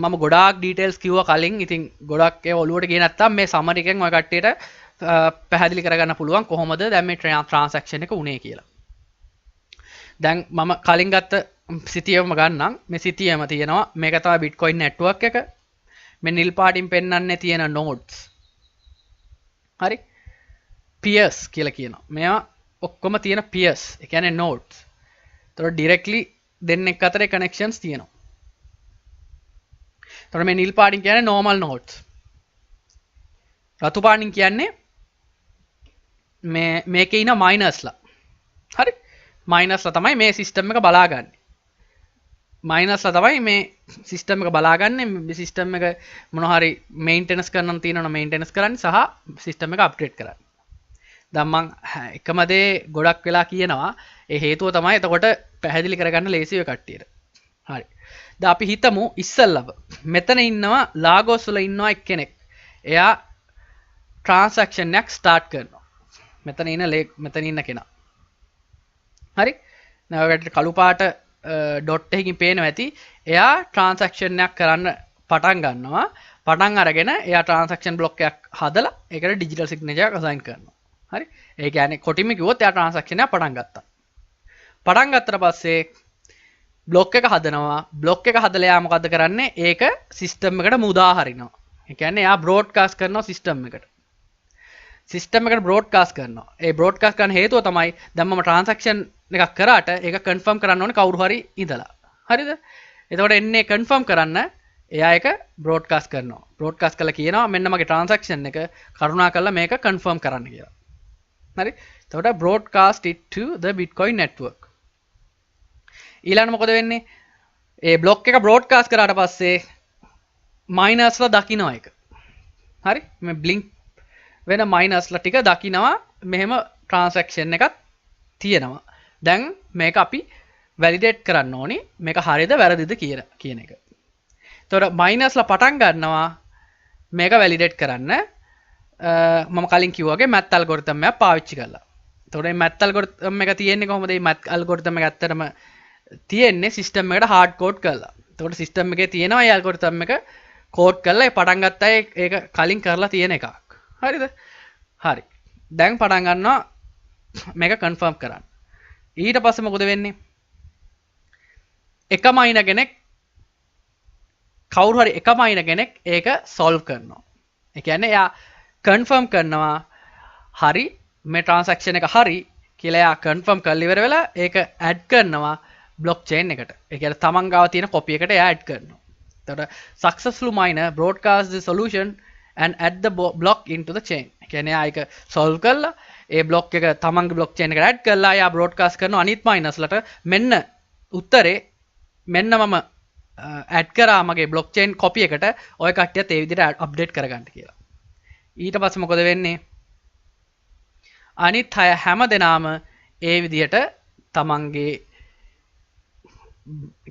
මම ගොඩාක් ඩීටේල්ස් කිව්වා කලින්. ඉතින් ගොඩක් ඒවා ඔලුවට ගියේ නැත්තම් මේ සමරි එකෙන් ඔය කට්ටියට පැහැදිලි කරගන්න පුළුවන් කොහොමද දැන් මේ ට්‍රාන්සැක්ෂන් එක උනේ කියලා. දැන් මම කලින් ගත්ත සිතියම ගන්නම්. මේ සිතියම තියෙනවා මේක තමයි බිට්කොයින් නෙට්වර්ක් එක. මේ නිල් පාටින් පෙන්වන්නේ තියෙන නෝඩ්ස්. හරි, පියර්ස් කියලා කියනවා. මේවා ඔක්කොම තියෙන පියර්ස්, ඒ කියන්නේ නෝඩ්ස්. එතකොට ඩිරෙක්ට්ලි දෙන්නෙක් අතරේ කනෙක්ෂන්ස් තියෙනවා. එතකොට මේ නිල් පාටින් කියන්නේ නෝමල් නෝඩ්ස්. රතු පාටින් කියන්නේ මේ මේකේ ඉන්න මයිනර්ස්ලා. හරි, මයිනර්ස්ලා තමයි මේ සිස්ටම් එක බලාගන්නේ. මයිනර්ස්ලා තමයි මේ සිස්ටම් එක බලාගන්නේ. මේ සිස්ටම් එක මොන හරි මේන්ටෙනන්ස් කරන්න තියෙනවා නම් මේන්ටෙනන්ස් කරන්න සහ සිස්ටම් එක අප්ඩේට් කරන්න. දැන් මං එකම දේ ගොඩක් වෙලා කියනවා. ඒ හේතුව තමයි එතකොට පැහැදිලි කරගන්න ලේසි ඔය කට්ටියට. හරි. දැන් අපි හිතමු ඉස්සල්ලාම මෙතන ඉන්නවා ලාගෝස් වල ඉන්නවා එක්කෙනෙක්. එයා ට්‍රාන්සැක්ෂන් එකක් ස්ටාර්ට් කරනවා. මෙතන ඉන්න මෙතන ඉන්න කෙනා. හරි. දැන් ඔයගොල්ලන්ට කළු පාට ඩොට් එකකින් පේනවා ඇති. එයා ට්‍රාන්සැක්ෂන් එකක් කරන්න පටන් ගන්නවා. පටන් අරගෙන එයා ට්‍රාන්සැක්ෂන් බ්ලොක් එකක් හදලා ඒකට ඩිජිටල් සිග්නේචර් එකක් අසයින් කරනවා. හරි. ඒ කියන්නේ කොටින්ම කිව්වොත් එයා ට්‍රාන්සැක්ෂන් එකක් පටන් ගත්තා. පටන් ගත්තට පස්සේ බ්ලොක් එක හදනවා. බ්ලොක් එක හදලා එයා මොකද්ද කරන්නේ? ඒක සිස්ටම් එකට මුදා හරිනවා. ඒ කියන්නේ එයා බ්‍රෝඩ්කාස්ට් කරනවා සිස්ටම් එකට. සිස්ටම් එකට බ්‍රෝඩ්කාස්ට් කරනවා. ඒ බ්‍රෝඩ්කාස්ට් කරන හේතුව තමයි දැන් මම ට්‍රාන්සැක්ෂන් එකක් කරාට ඒක කන්ෆර්ම් කරන්න ඕනේ කවුරු හරි ඉඳලා. හරිද? එතකොට එන්නේ කන්ෆර්ම් කරන්න එයා ඒක බ්‍රෝඩ්කාස්ට් කරනවා. බ්‍රෝඩ්කාස්ට් කරලා කියනවා මෙන්න මගේ ට්‍රාන්සැක්ෂන් එක, කරුණා කරලා මේක කන්ෆර්ම් කරන්න කියලා. හරි? එතකොට broadcast it to the Bitcoin network. ඊළඟට මොකද වෙන්නේ? ඒ බ්ලොක් එක බ්‍රෝඩ්කාස්ට් කරාට පස්සේ මයිනර්ස්ලා දකිනවා ඒක. හරි? මේ බ්ලින්ක් වෙන මයිනර්ස්ලා ටික දකිනවා මෙහෙම ට්‍රාන්සැක්ෂන් එකක් තියෙනවා. දැන් මේක අපි වැලිඩේට් කරන්න ඕනි මේක හරිද වැරදිද කියන එක. එතකොට මයිනර්ස්ලා පටන් ගන්නවා මේක වැලිඩේට් කරන්න. මම කලින් කිව්වා වගේ මැත් ඇල්ගොරිතම් එකක් පාවිච්චි කරලා. එතකොට මේ මැත් ඇල්ගොරිතම් එක තියෙන්නේ කොහොමද? මේ මැත් ඇල්ගොරිතම් එක ඇත්තටම තියෙන්නේ සිස්ටම් එකට හાર્ඩ් කෝඩ් කරලා. එතකොට සිස්ටම් එකේ තියෙනවා මේ ඇල්ගොරිතම් එක කෝඩ් කරලා ඒ පටන් ගත්ත අය ඒක කලින් කරලා තියෙන එකක්. හරිද? හරි. දැන් පටන් ගන්නවා මේක කන්ෆර්ම් කරන්න. ඊට පස්සේ මොකද වෙන්නේ? එක මයිනර් කෙනෙක් කවුරු හරි එක මයිනර් කෙනෙක් ඒක සෝල්ව් කරනවා. ඒ කියන්නේ එයා කන්ෆර්ම් කරනවා හරි මේ ට්‍රාන්සැක්ෂන් එක හරි කියලා. එයා කන්ෆර්ම් කරලා ඉවර වෙලා ඒක ඇඩ් කරනවා බ්ලොක් චේන් එකට. ඒ කියන්නේ තමන් ගාව තියෙන කොපි එකට එයා ඇඩ් කරනවා. එතකොට successful miner broadcast the solution and add the block into the chain. ඒ කියන්නේ එයා ඒක සෝල්ව් කරලා ඒ බ්ලොක් එක තමන්ගේ බ්ලොක් චේන් එකට ඇඩ් කරලා එයා බ්‍රෝඩ්කාස්ට් කරනවා අනිත් මයිනර්ස්ලට, මෙන්න උත්තරේ, මෙන්න මම ඇඩ් කරා මගේ බ්ලොක්චේන් කොපි එකට, ඔය කට්ටියත් ඒ විදිහට අප්ඩේට් කරගන්න කියලා. ඊට පස්සේ මොකද වෙන්නේ? අනිත් අය හැම දෙනාම ඒ විදිහට තමන්ගේ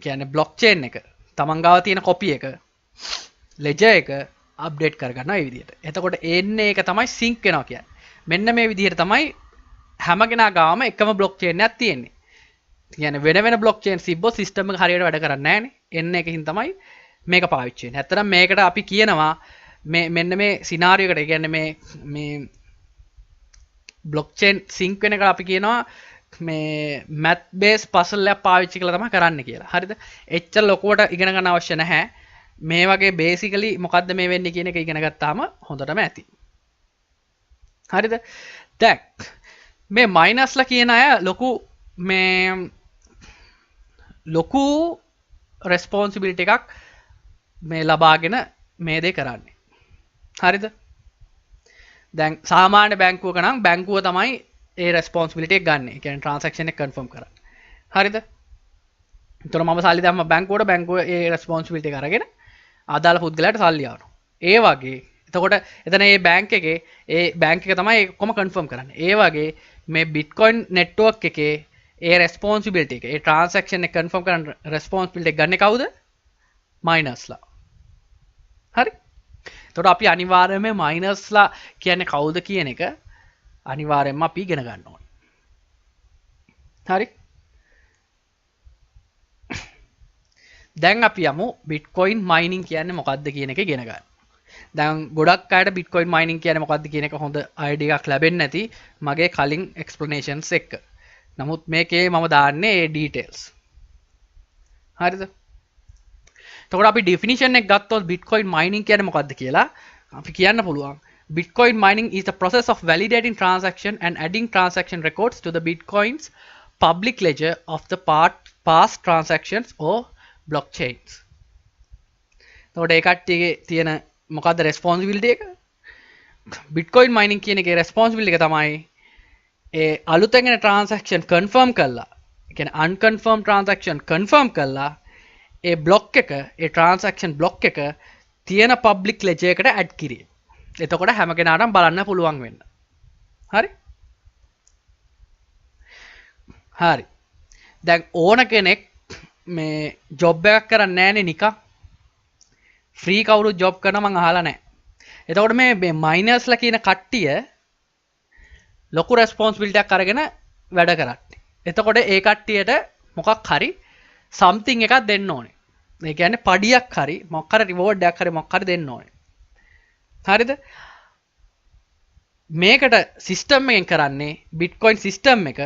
කියන්නේ බ්ලොක්චේන් එක, තමන් ගාව තියෙන කොපි එක, ලෙජර් එක අප්ඩේට් කරගන්නවා ඒ විදිහට. එතකොට එන්නේ ඒක තමයි සින්ක් වෙනවා කියන්නේ. මෙන්න මේ විදිහට තමයි හැම කෙනා ගාවම එකම බ්ලොක්චේන් එකක් තියෙන්නේ. කියන්නේ වෙන වෙන බ්ලොක්චේන් තිබ්බොත් සිස්ටම් එක හරියට වැඩ කරන්නේ නැහනේ. එන්න එකකින් තමයි මේක පාවිච්චි වෙන්නේ. ඇත්තටම මේකට අපි කියනවා මේ මෙන්න මේ සිනාරියෝ එකට, ඒ කියන්නේ මේ මේ බ්ලොක්චේන් සින්ක් වෙන එක අපි කියනවා මේ මැත් බේස් පසල් එකක් පාවිච්චි කරලා තමයි කරන්න කියලා. හරිද? එච්චර ලොකුවට ඉගෙන ගන්න අවශ්‍ය නැහැ. මේ වගේ බේසිකලි මොකද්ද මේ වෙන්නේ කියන එක ඉගෙන ගත්තාම හොඳටම ඇති. හරිද? දැන් මේ මයිනස්ලා කියන අය ලොකු මේ ලොකු රෙස්පොන්සිබිලිටි එකක් මේ ලබාගෙන මේ දේ කරන්නේ. හරිද? දැන් සාමාන්‍ය බැංකුවක නම් බැංකුව තමයි ඒ රෙස්පොන්සිබිලිටි එක ගන්න. ඒ කියන්නේ ට්‍රාන්සැක්ෂන් එක කන්ෆර්ම් කරන්න. හරිද? එතකොට මම සල්ලි දැම්ම බැංකුවට, බැංකුව ඒ රෙස්පොන්සිබිලිටි එක අරගෙන අදාළ පුද්ගලයාට සල්ලි යවනවා. ඒ වගේ එතකොට එතන ඒ බැංක් එකේ ඒ බැංක් එක තමයි ඒක ඔක්කොම කන්ෆර්ම් කරන්නේ. ඒ වගේ මේ බිට්කොයින් නෙට්වර්ක් එකේ ඒ රෙස්පොන්සිබිලිටි එක, ඒ ට්‍රාන්සැක්ෂන් එක කන්ෆර්ම් කරන්න රෙස්පොන්සිබිලිටි එක ගන්නේ කවුද? මයිනර්ස්ලා. හරි? එතකොට අපි අනිවාර්යයෙන්ම මයිනර්ස්ලා කියන්නේ කවුද කියන එක අනිවාර්යයෙන්ම අපි ඉගෙන ගන්න ඕනේ. හරි? දැන් අපි යමු බිට්කොයින් මයිනින් කියන්නේ මොකද්ද කියන එක ඉගෙන ගන්න. දැන් ගොඩක් අයට බිට්කොයින් මයිනින් කියන්නේ මොකද්ද කියන එක හොඳ අයිඩියා එකක් ලැබෙන්නේ නැති මගේ කලින් එක්ස්ප්ලනේෂන්ස් එක්ක. නමුත් මේකේ මම දාන්නේ ඒ ඩීටේල්ස්. හරිද? එතකොට අපි ඩෙෆිනිෂන් එක ගත්තොත් බිට්කොයින් මයිනින් කියන්නේ මොකද්ද කියලා අපි කියන්න පුළුවන්. Bitcoin mining is the process of validating transaction and adding transaction records to the Bitcoin's public ledger of the past transactions or blockchains. එතකොට ඒ කට්ටියගේ තියෙන මොකද්ද රෙස්පොන්සිබිලිටි එක? Bitcoin mining කියන එකේ රෙස්පොන්සිබිලිටි එක තමයි ඒ අලුතෙන් එන ට්‍රාන්සැක්ෂන් කන්ෆර්ම් කරලා, ඒ කියන්නේ අන්කන්ෆර්ම් ට්‍රාන්සැක්ෂන් කන්ෆර්ම් කරලා ඒ බ්ලොක් එක, ඒ ට්‍රාන්සැක්ෂන් බ්ලොක් එක තියෙන පබ්ලික් ලෙජර් එකට ඇඩ් කිරීම. එතකොට හැම කෙනාටම බලන්න පුළුවන් වෙන්න. හරි? හරි. දැන් ඕන කෙනෙක් මේ ජොබ් එකක් කරන්නේ නෑනේ නිකන්. ෆ්‍රී කවුරුත් ජොබ් කරන මං අහලා නෑ. එතකොට මේ මයිනර්ස්ලා කියන කට්ටිය ලොකු රෙස්පොන්සිබිලිටි එකක් අරගෙන වැඩ කරන්නේ. එතකොට ඒ කට්ටියට මොකක් හරි සම්තිං එකක් දෙන්න ඕනේ. ඒ කියන්නේ පඩියක් හරි මොකක් හරි රිවෝඩ් එකක් හරි මොකක් හරි දෙන්න ඕනේ. හරිද? මේකට සිස්ටම් එකෙන් කරන්නේ බිට්කොයින් සිස්ටම් එක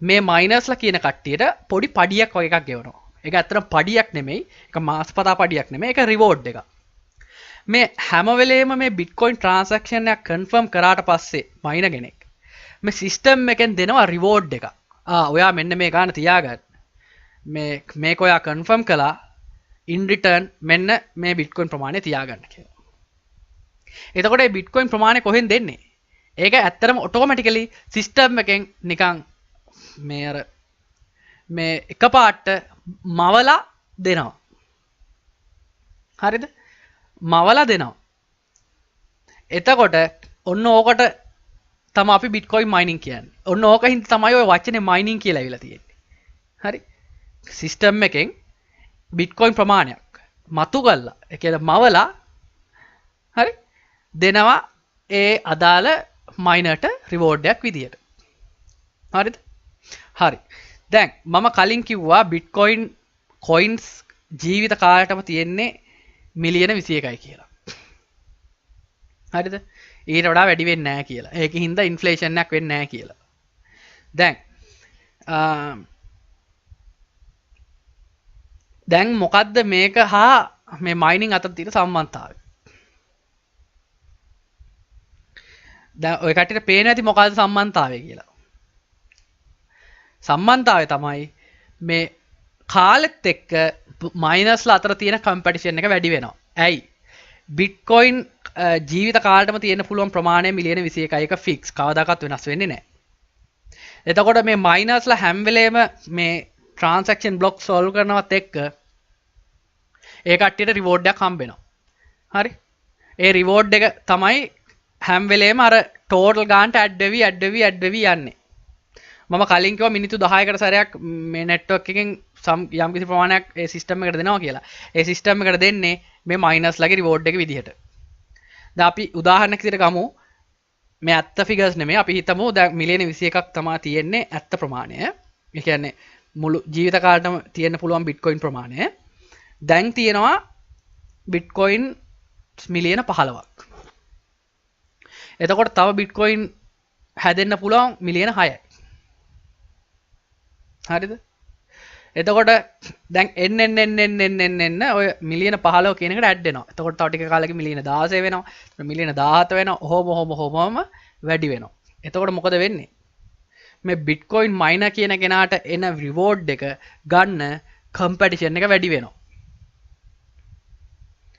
මේ මයිනර්ස්ලා කියන කට්ටියට පොඩි පඩියක් වගේ එකක් ගෙවනවා. ඒක ඇත්තටම පඩියක් නෙමෙයි, ඒක මාස්පතා පඩියක් නෙමෙයි, ඒක රිවෝඩ් එකක්. මේ හැම වෙලේම මේ බිට්කොයින් ට්‍රාන්සැක්ෂන් එකක් කන්ෆර්ම් කරාට පස්සේ මයිනර් කෙනෙක් මේ සිස්ටම් එකෙන් දෙනවා රිවෝඩ් එකක්. ඔයා මෙන්න මේ ගාන තියාගන්න. මේක ඔයා කන්ෆර්ම් කළා, ඉන් රිටර්න් මෙන්න මේ බිට්කොයින් ප්‍රමාණය තියාගන්න කියලා. එතකොට මේ බිට්කොයින් ප්‍රමාණය කොහෙන්ද දෙන්නේ? ඒක ඇත්තටම ඔටෝමැටිකලි සිස්ටම් එකෙන් නිකන් මේ අර මේ එකපාරට මවලා දෙනවා. හරිද? මවලා දෙනවා. එතකොට ඔන්න ඕකට තමයි අපි බිට්කොයින් මයිනින් කියන්නේ. ඔන්න ඕක හින්දා තමයි ඔය වචනේ මයිනින් කියලා ඇවිල්ලා තියෙන්නේ. හරි? සිස්ටම් එකෙන් බිට්කොයින් ප්‍රමාණයක් මතු කරලා, ඒ කියන්නේ මවලා, හරි, දෙනවා ඒ අදාළ මයිනර්ට රිවෝඩ් එකක් විදියට. හරිද? හරි. දැන් මම කලින් කිව්වා බිට්කොයින් කොයින්ස් ජීවිත කාලයටම තියෙන්නේ මිලියන 21යි කියලා. හරිද? ඊට වඩා වැඩි වෙන්නේ නැහැ කියලා. ඒකෙ හින්දා ඉන්ෆ්ලේෂන් එකක් වෙන්නේ නැහැ කියලා. දැන් මොකද්ද මේක හා මේ මයිනින් අතර තියෙන සම්බන්ධතාවය? දැන් ඔය කට්ටියට පේන ඇති මොකද්ද සම්බන්ධතාවය කියලා. සම්බන්ධතාවය තමයි මේ කාලෙත් එක්ක මයිනස්ලා අතර තියෙන කම්පිටිෂන් එක වැඩි වෙනවා. ඇයි? බිට්කොයින් ජීවිත කාලෙටම තියෙන පුළුවන් ප්‍රමාණය මිලියන 21යි එක ෆික්ස්, කවදාකවත් වෙනස් වෙන්නේ නැහැ. එතකොට මේ මයිනස්ලා හැම වෙලේම මේ ට්‍රාන්සැක්ෂන් බ්ලොක් සෝල්ව් කරනවත් එක්ක ඒ කට්ටියට රිවෝඩ් එකක් හම්බ වෙනවා. හරි. ඒ රිවෝඩ් එක තමයි හැම වෙලේම අර ටෝටල් ගානට ඇඩ් වෙවි ඇඩ් වෙවි ඇඩ් වෙවි යන්නේ. මම කලින් කිව්වා මිනිත්තු 10කට සැරයක් මේ නෙට්වර්ක් එකෙන් යම්කිසි ප්‍රමාණයක් ඒ සිස්ටම් එකට දෙනවා කියලා. ඒ සිස්ටම් එකට දෙන්නේ මේ මයිනර්ස් ලගේ රිවෝඩ් එක විදිහට. දැන් අපි උදාහරණයක් විදිහට ගමු. මේ ඇත්ත ෆිගර්ස් නෙමෙයි. අපි හිතමු දැන් මිලියන 21ක් තමා තියෙන්නේ ඇත්ත ප්‍රමාණය. ඒ කියන්නේ මුළු ජීවිත කාලෙටම තියෙන්න පුළුවන් බිට්කොයින් ප්‍රමාණය. දැන් තියෙනවා බිට්කොයින් මිලියන 15ක්. එතකොට තව බිට්කොයින් හැදෙන්න පුළුවන් මිලියන 6යි. හරිද? එතකොට දැන් එන්න එන්න එන්න එන්න එන්න එන්න එන්න ඔය මිලියන 15 කියන එකට ඇඩ් වෙනවා. එතකොට තව ටික කාලෙකින් මිලියන 16 වෙනවා. එතකොට මිලියන 17 වෙනවා. ඔහොම ඔහොම ඔහොමම වැඩි වෙනවා. එතකොට මොකද වෙන්නේ? මේ බිට්කොයින් මයිනර් කියන කෙනාට එන රිවෝඩ් එක ගන්න කම්පිටිෂන් එක වැඩි වෙනවා.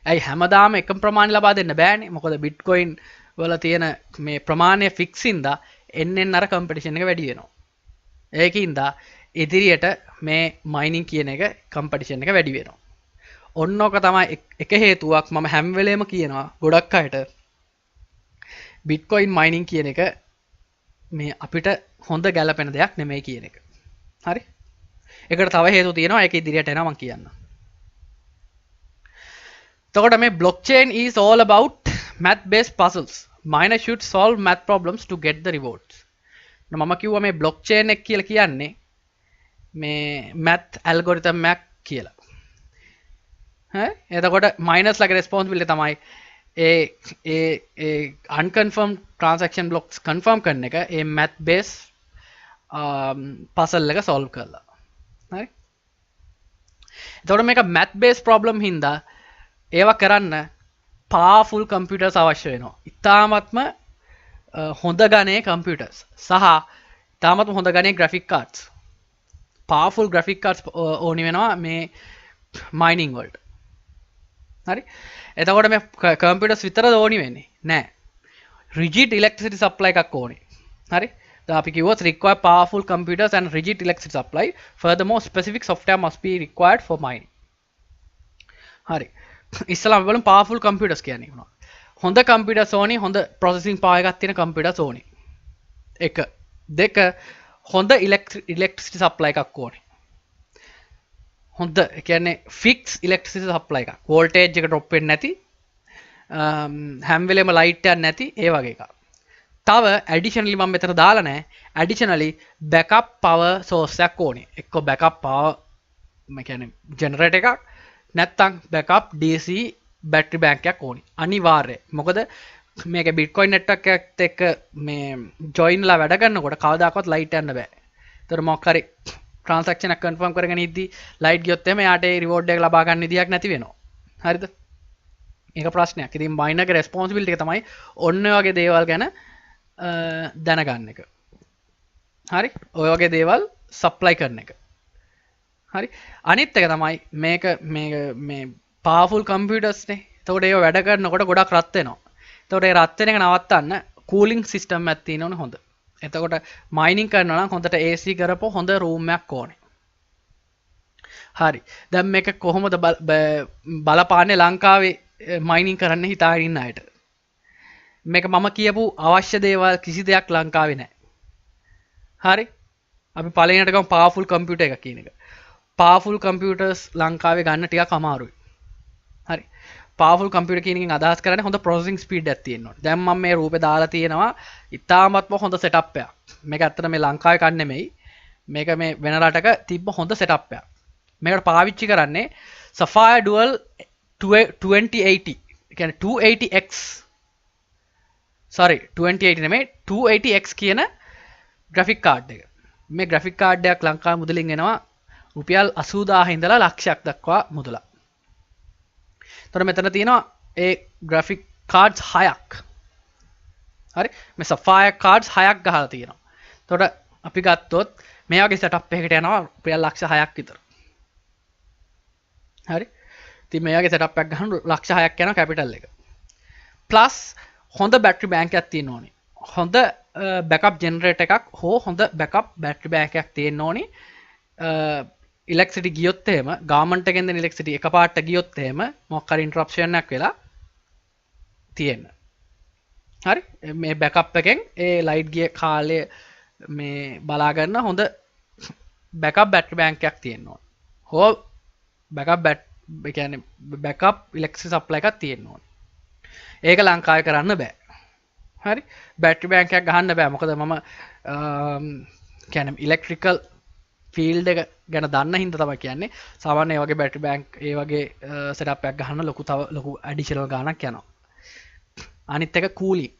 ඇයි හැමදාම එකම ප්‍රමාණය ලබා දෙන්න බෑනේ. මොකද බිට්කොයින් වල තියෙන මේ ප්‍රමාණය ෆික්ස් හින්දා එන්න එන්න අර කම්පිටිෂන් එක වැඩි වෙනවා. ඒකින්ද ඉදිරියට මේ මයිනින් කියන එක කම්පිටිෂන් එක වැඩි වෙනවා. ඔන්න ඕක තමයි එක හේතුවක් මම හැම වෙලේම කියනවා ගොඩක් අයට බිට්කොයින් මයිනින් කියන එක මේ අපිට හොඳ ගැලපෙන දෙයක් නෙමෙයි කියන එක. හරි? ඒකට තව හේතු තියෙනවා. ඒක ඉදිරියට එනවා මං කියන්න. එතකොට මේ blockchain is all about math based puzzles. Miner should solve math problems to get the rewards. මම කිව්වා මේ blockchain එක කියලා කියන්නේ මේ math algorithm එකක් කියලා. ඈ එතකොට මයිනර්ස් ලගේ රෙස්පොන්සිබිලිටි තමයි ඒ ඒ ඒ unconfirmed transaction blocks confirm කරන එක ඒ math based puzzle එක solve කරලා. හරි? එතකොට මේක math based problem හින්දා ඒවා කරන්න powerful computers අවශ්‍ය වෙනවා. ඉතාමත්ම හොඳ ගණයේ computers සහ ඉතාමත්ම හොඳ ගණයේ graphic cards. Powerful graphic cards ඕනි වෙනවා මේ මයිනිං වලට. හරි? එතකොට මේ කම්පියුටර්ස් විතරද ඕනි වෙන්නේ? නෑ. රිජිඩ් ඉලෙක්ට්‍රිසිටි සප්ලයි එකක් ඕනේ. හරි? දැන් අපි කිව්වොත් require powerful computers and rigid electricity supply. Furthermore, specific software must be required for mining. හරි. ඉස්සෙල්ලාම අපි බලමු powerful computers කියන්නේ මොනවද? හොඳ කම්පියුටර්ස් ඕනි, හොඳ ප්‍රොසෙසිං පවර් එකක් තියෙන කම්පියුටර්ස් ඕනි. එක. දෙක, හොඳ ඉලෙක්ට්‍රිසිටි සප්ලයි එකක් ඕනේ. හොඳ ඒ කියන්නේ ෆික්ස් ඉලෙක්ට්‍රිසිටි සප්ලයි එකක්. වෝල්ටේජ් එක ඩ්‍රොප් වෙන්නේ නැති, හැම වෙලේම ලයිට් යන්නේ නැති ඒ වගේ එකක්. තව ඇඩිෂනලි මම මෙතන දාලා නැහැ. ඇඩිෂනලි බෑකප් පවර් සෝස් එකක් ඕනේ. එක්කෝ බෑකප් පවර් මම කියන්නේ ජෙනරේටර් එකක්, නැත්තම් බෑකප් DC battery bank එකක් ඕනේ. අනිවාර්යයි. මොකද මේක බිට්කොයින් නෙට්වර්ක් එකත් එක්ක මේ ජොයින් වෙලා වැඩ කරනකොට කවදාකවත් ලයිට් යන්න බෑ. ඒතර මොකක් හරි ට්‍රාන්සැක්ෂන් එකක් කන්ෆර්ම් කරගෙන ඉද්දි ලයිට් ගියොත් එහෙම එයාට ඒ රිවෝඩ් එක ලබා ගන්න විදියක් නැති වෙනවා. හරිද? ඒක ප්‍රශ්නයක්. ඉතින් මයිනර්ගේ රෙස්පොන්සිබිලිටි එක තමයි ඔන්න ඔය වගේ දේවල් ගැන දැනගන්න එක. හරි? ඔය වගේ දේවල් සප්ලයි කරන එක. හරි? අනිත් එක තමයි මේක මේක මේ පවර්ෆුල් කම්පියුටර්ස් නේ. එතකොට ඒව වැඩ කරනකොට ගොඩක් රත් වෙනවා. එතකොට ඒ රත් වෙන එක නවත්තන්න කූලින් සිස්ටම් එකක් තියෙන්න ඕනේ හොඳ. එතකොට මයිනින් කරනවා නම් හොඳට AC කරපු හොඳ රූම් එකක් ඕනේ. හරි. දැන් මේක කොහොමද බලපාන්නේ ලංකාවේ මයිනින් කරන්න හිතාගෙන ඉන්න අයට? මේක මම කියපු අවශ්‍ය දේවල් කිසි දෙයක් ලංකාවේ නැහැ. හරි. අපි පළවෙනියට ගමු පවර්ෆුල් කම්පියුටර් එකක් කියන එක. පවර්ෆුල් කම්පියුටර්ස් ලංකාවේ ගන්න ටිකක් අමාරුයි. හරි. පවර්ෆුල් කම්පියුටර් කියන එකෙන් අදහස් කරන්නේ හොඳ ප්‍රොසෙසිං ස්පීඩ් එකක් තියෙන්න ඕනේ. දැන් මම මේ රූපේ දාලා තියෙනවා ඉතාමත්ම හොඳ සෙටප් එකක්. මේක ඇත්තට මේ ලංකාවේ එකක් නෙමෙයි. මේක මේ වෙන රටක තිබ්බ හොඳ සෙටප් එකක්. මේකට පාවිච්චි කරන්නේ Sapphire Dual 2080. ඒ කියන්නේ 280X, sorry, 2080 නෙමෙයි, 280X කියන ග්‍රැෆික් කාඩ් එක. මේ ග්‍රැෆික් කාඩ් එකක් ලංකාවේ මුදලින් එනවා රුපියල් 80,000 ඉඳලා ලක්ෂයක් දක්වා මුදලක්. එතකොට මෙතන තියෙනවා ඒ ග්‍රැෆික් කාඩ්ස් හයක්. හරි, මේ Sapphire cards හයක් ගහලා තියෙනවා. එතකොට අපි ගත්තොත් මේ වගේ සෙටප් එකකට යනවා රුපියල් ලක්ෂ 6ක් විතර. හරි. ඉතින් මේ වගේ සෙටප් එකක් ගහන ලක්ෂ 6ක් යනවා කැපිටල් එක. ප්ලස් හොඳ බැටරි බැංක් එකක් තියෙන්න ඕනේ. හොඳ බැකප් ජෙනරේටර් එකක් හෝ හොඳ බැකප් බැටරි බැංක් එකක් තියෙන්න ඕනේ. ඉලෙක්ට්‍රිසිටි ගියොත් එහෙම, ගවර්න්මන්ට් එකෙන් දෙන ඉලෙක්ට්‍රිසිටි එකපාරට ගියොත් එහෙම, මොකක් හරි ඉන්ටරප්ෂන් එකක් වෙලා තියෙන්න. හරි, මේ බැකප් එකෙන් ඒ ලයිට් ගිය කාලය මේ බලා ගන්න හොඳ බැකප් බැටරි බැංක් එකක් තියෙන්න ඕන. හෝ බැකප් බැට්, ඒ කියන්නේ බැකප් ඉලෙක්ට්‍රිසිටි සප්ලයි එකක් තියෙන්න ඕන. ඒක ලංකාවේ කරන්න බෑ. හරි, බැටරි බැංක් එකක් ගහන්න බෑ. මොකද මම කියන්නේ ඉලෙක්ට්‍රිකල් ෆීල්ඩ් එක ගැන දන්න හින්දා තමයි කියන්නේ. සාමාන්‍ය ඒ වගේ බැටරි බැංක්, ඒ වගේ සෙටප් එකක් ගහන්න ලොකු, තව ලොකු ඇඩිෂනල් ගාණක් යනවා. අනිත් එක කූලින්.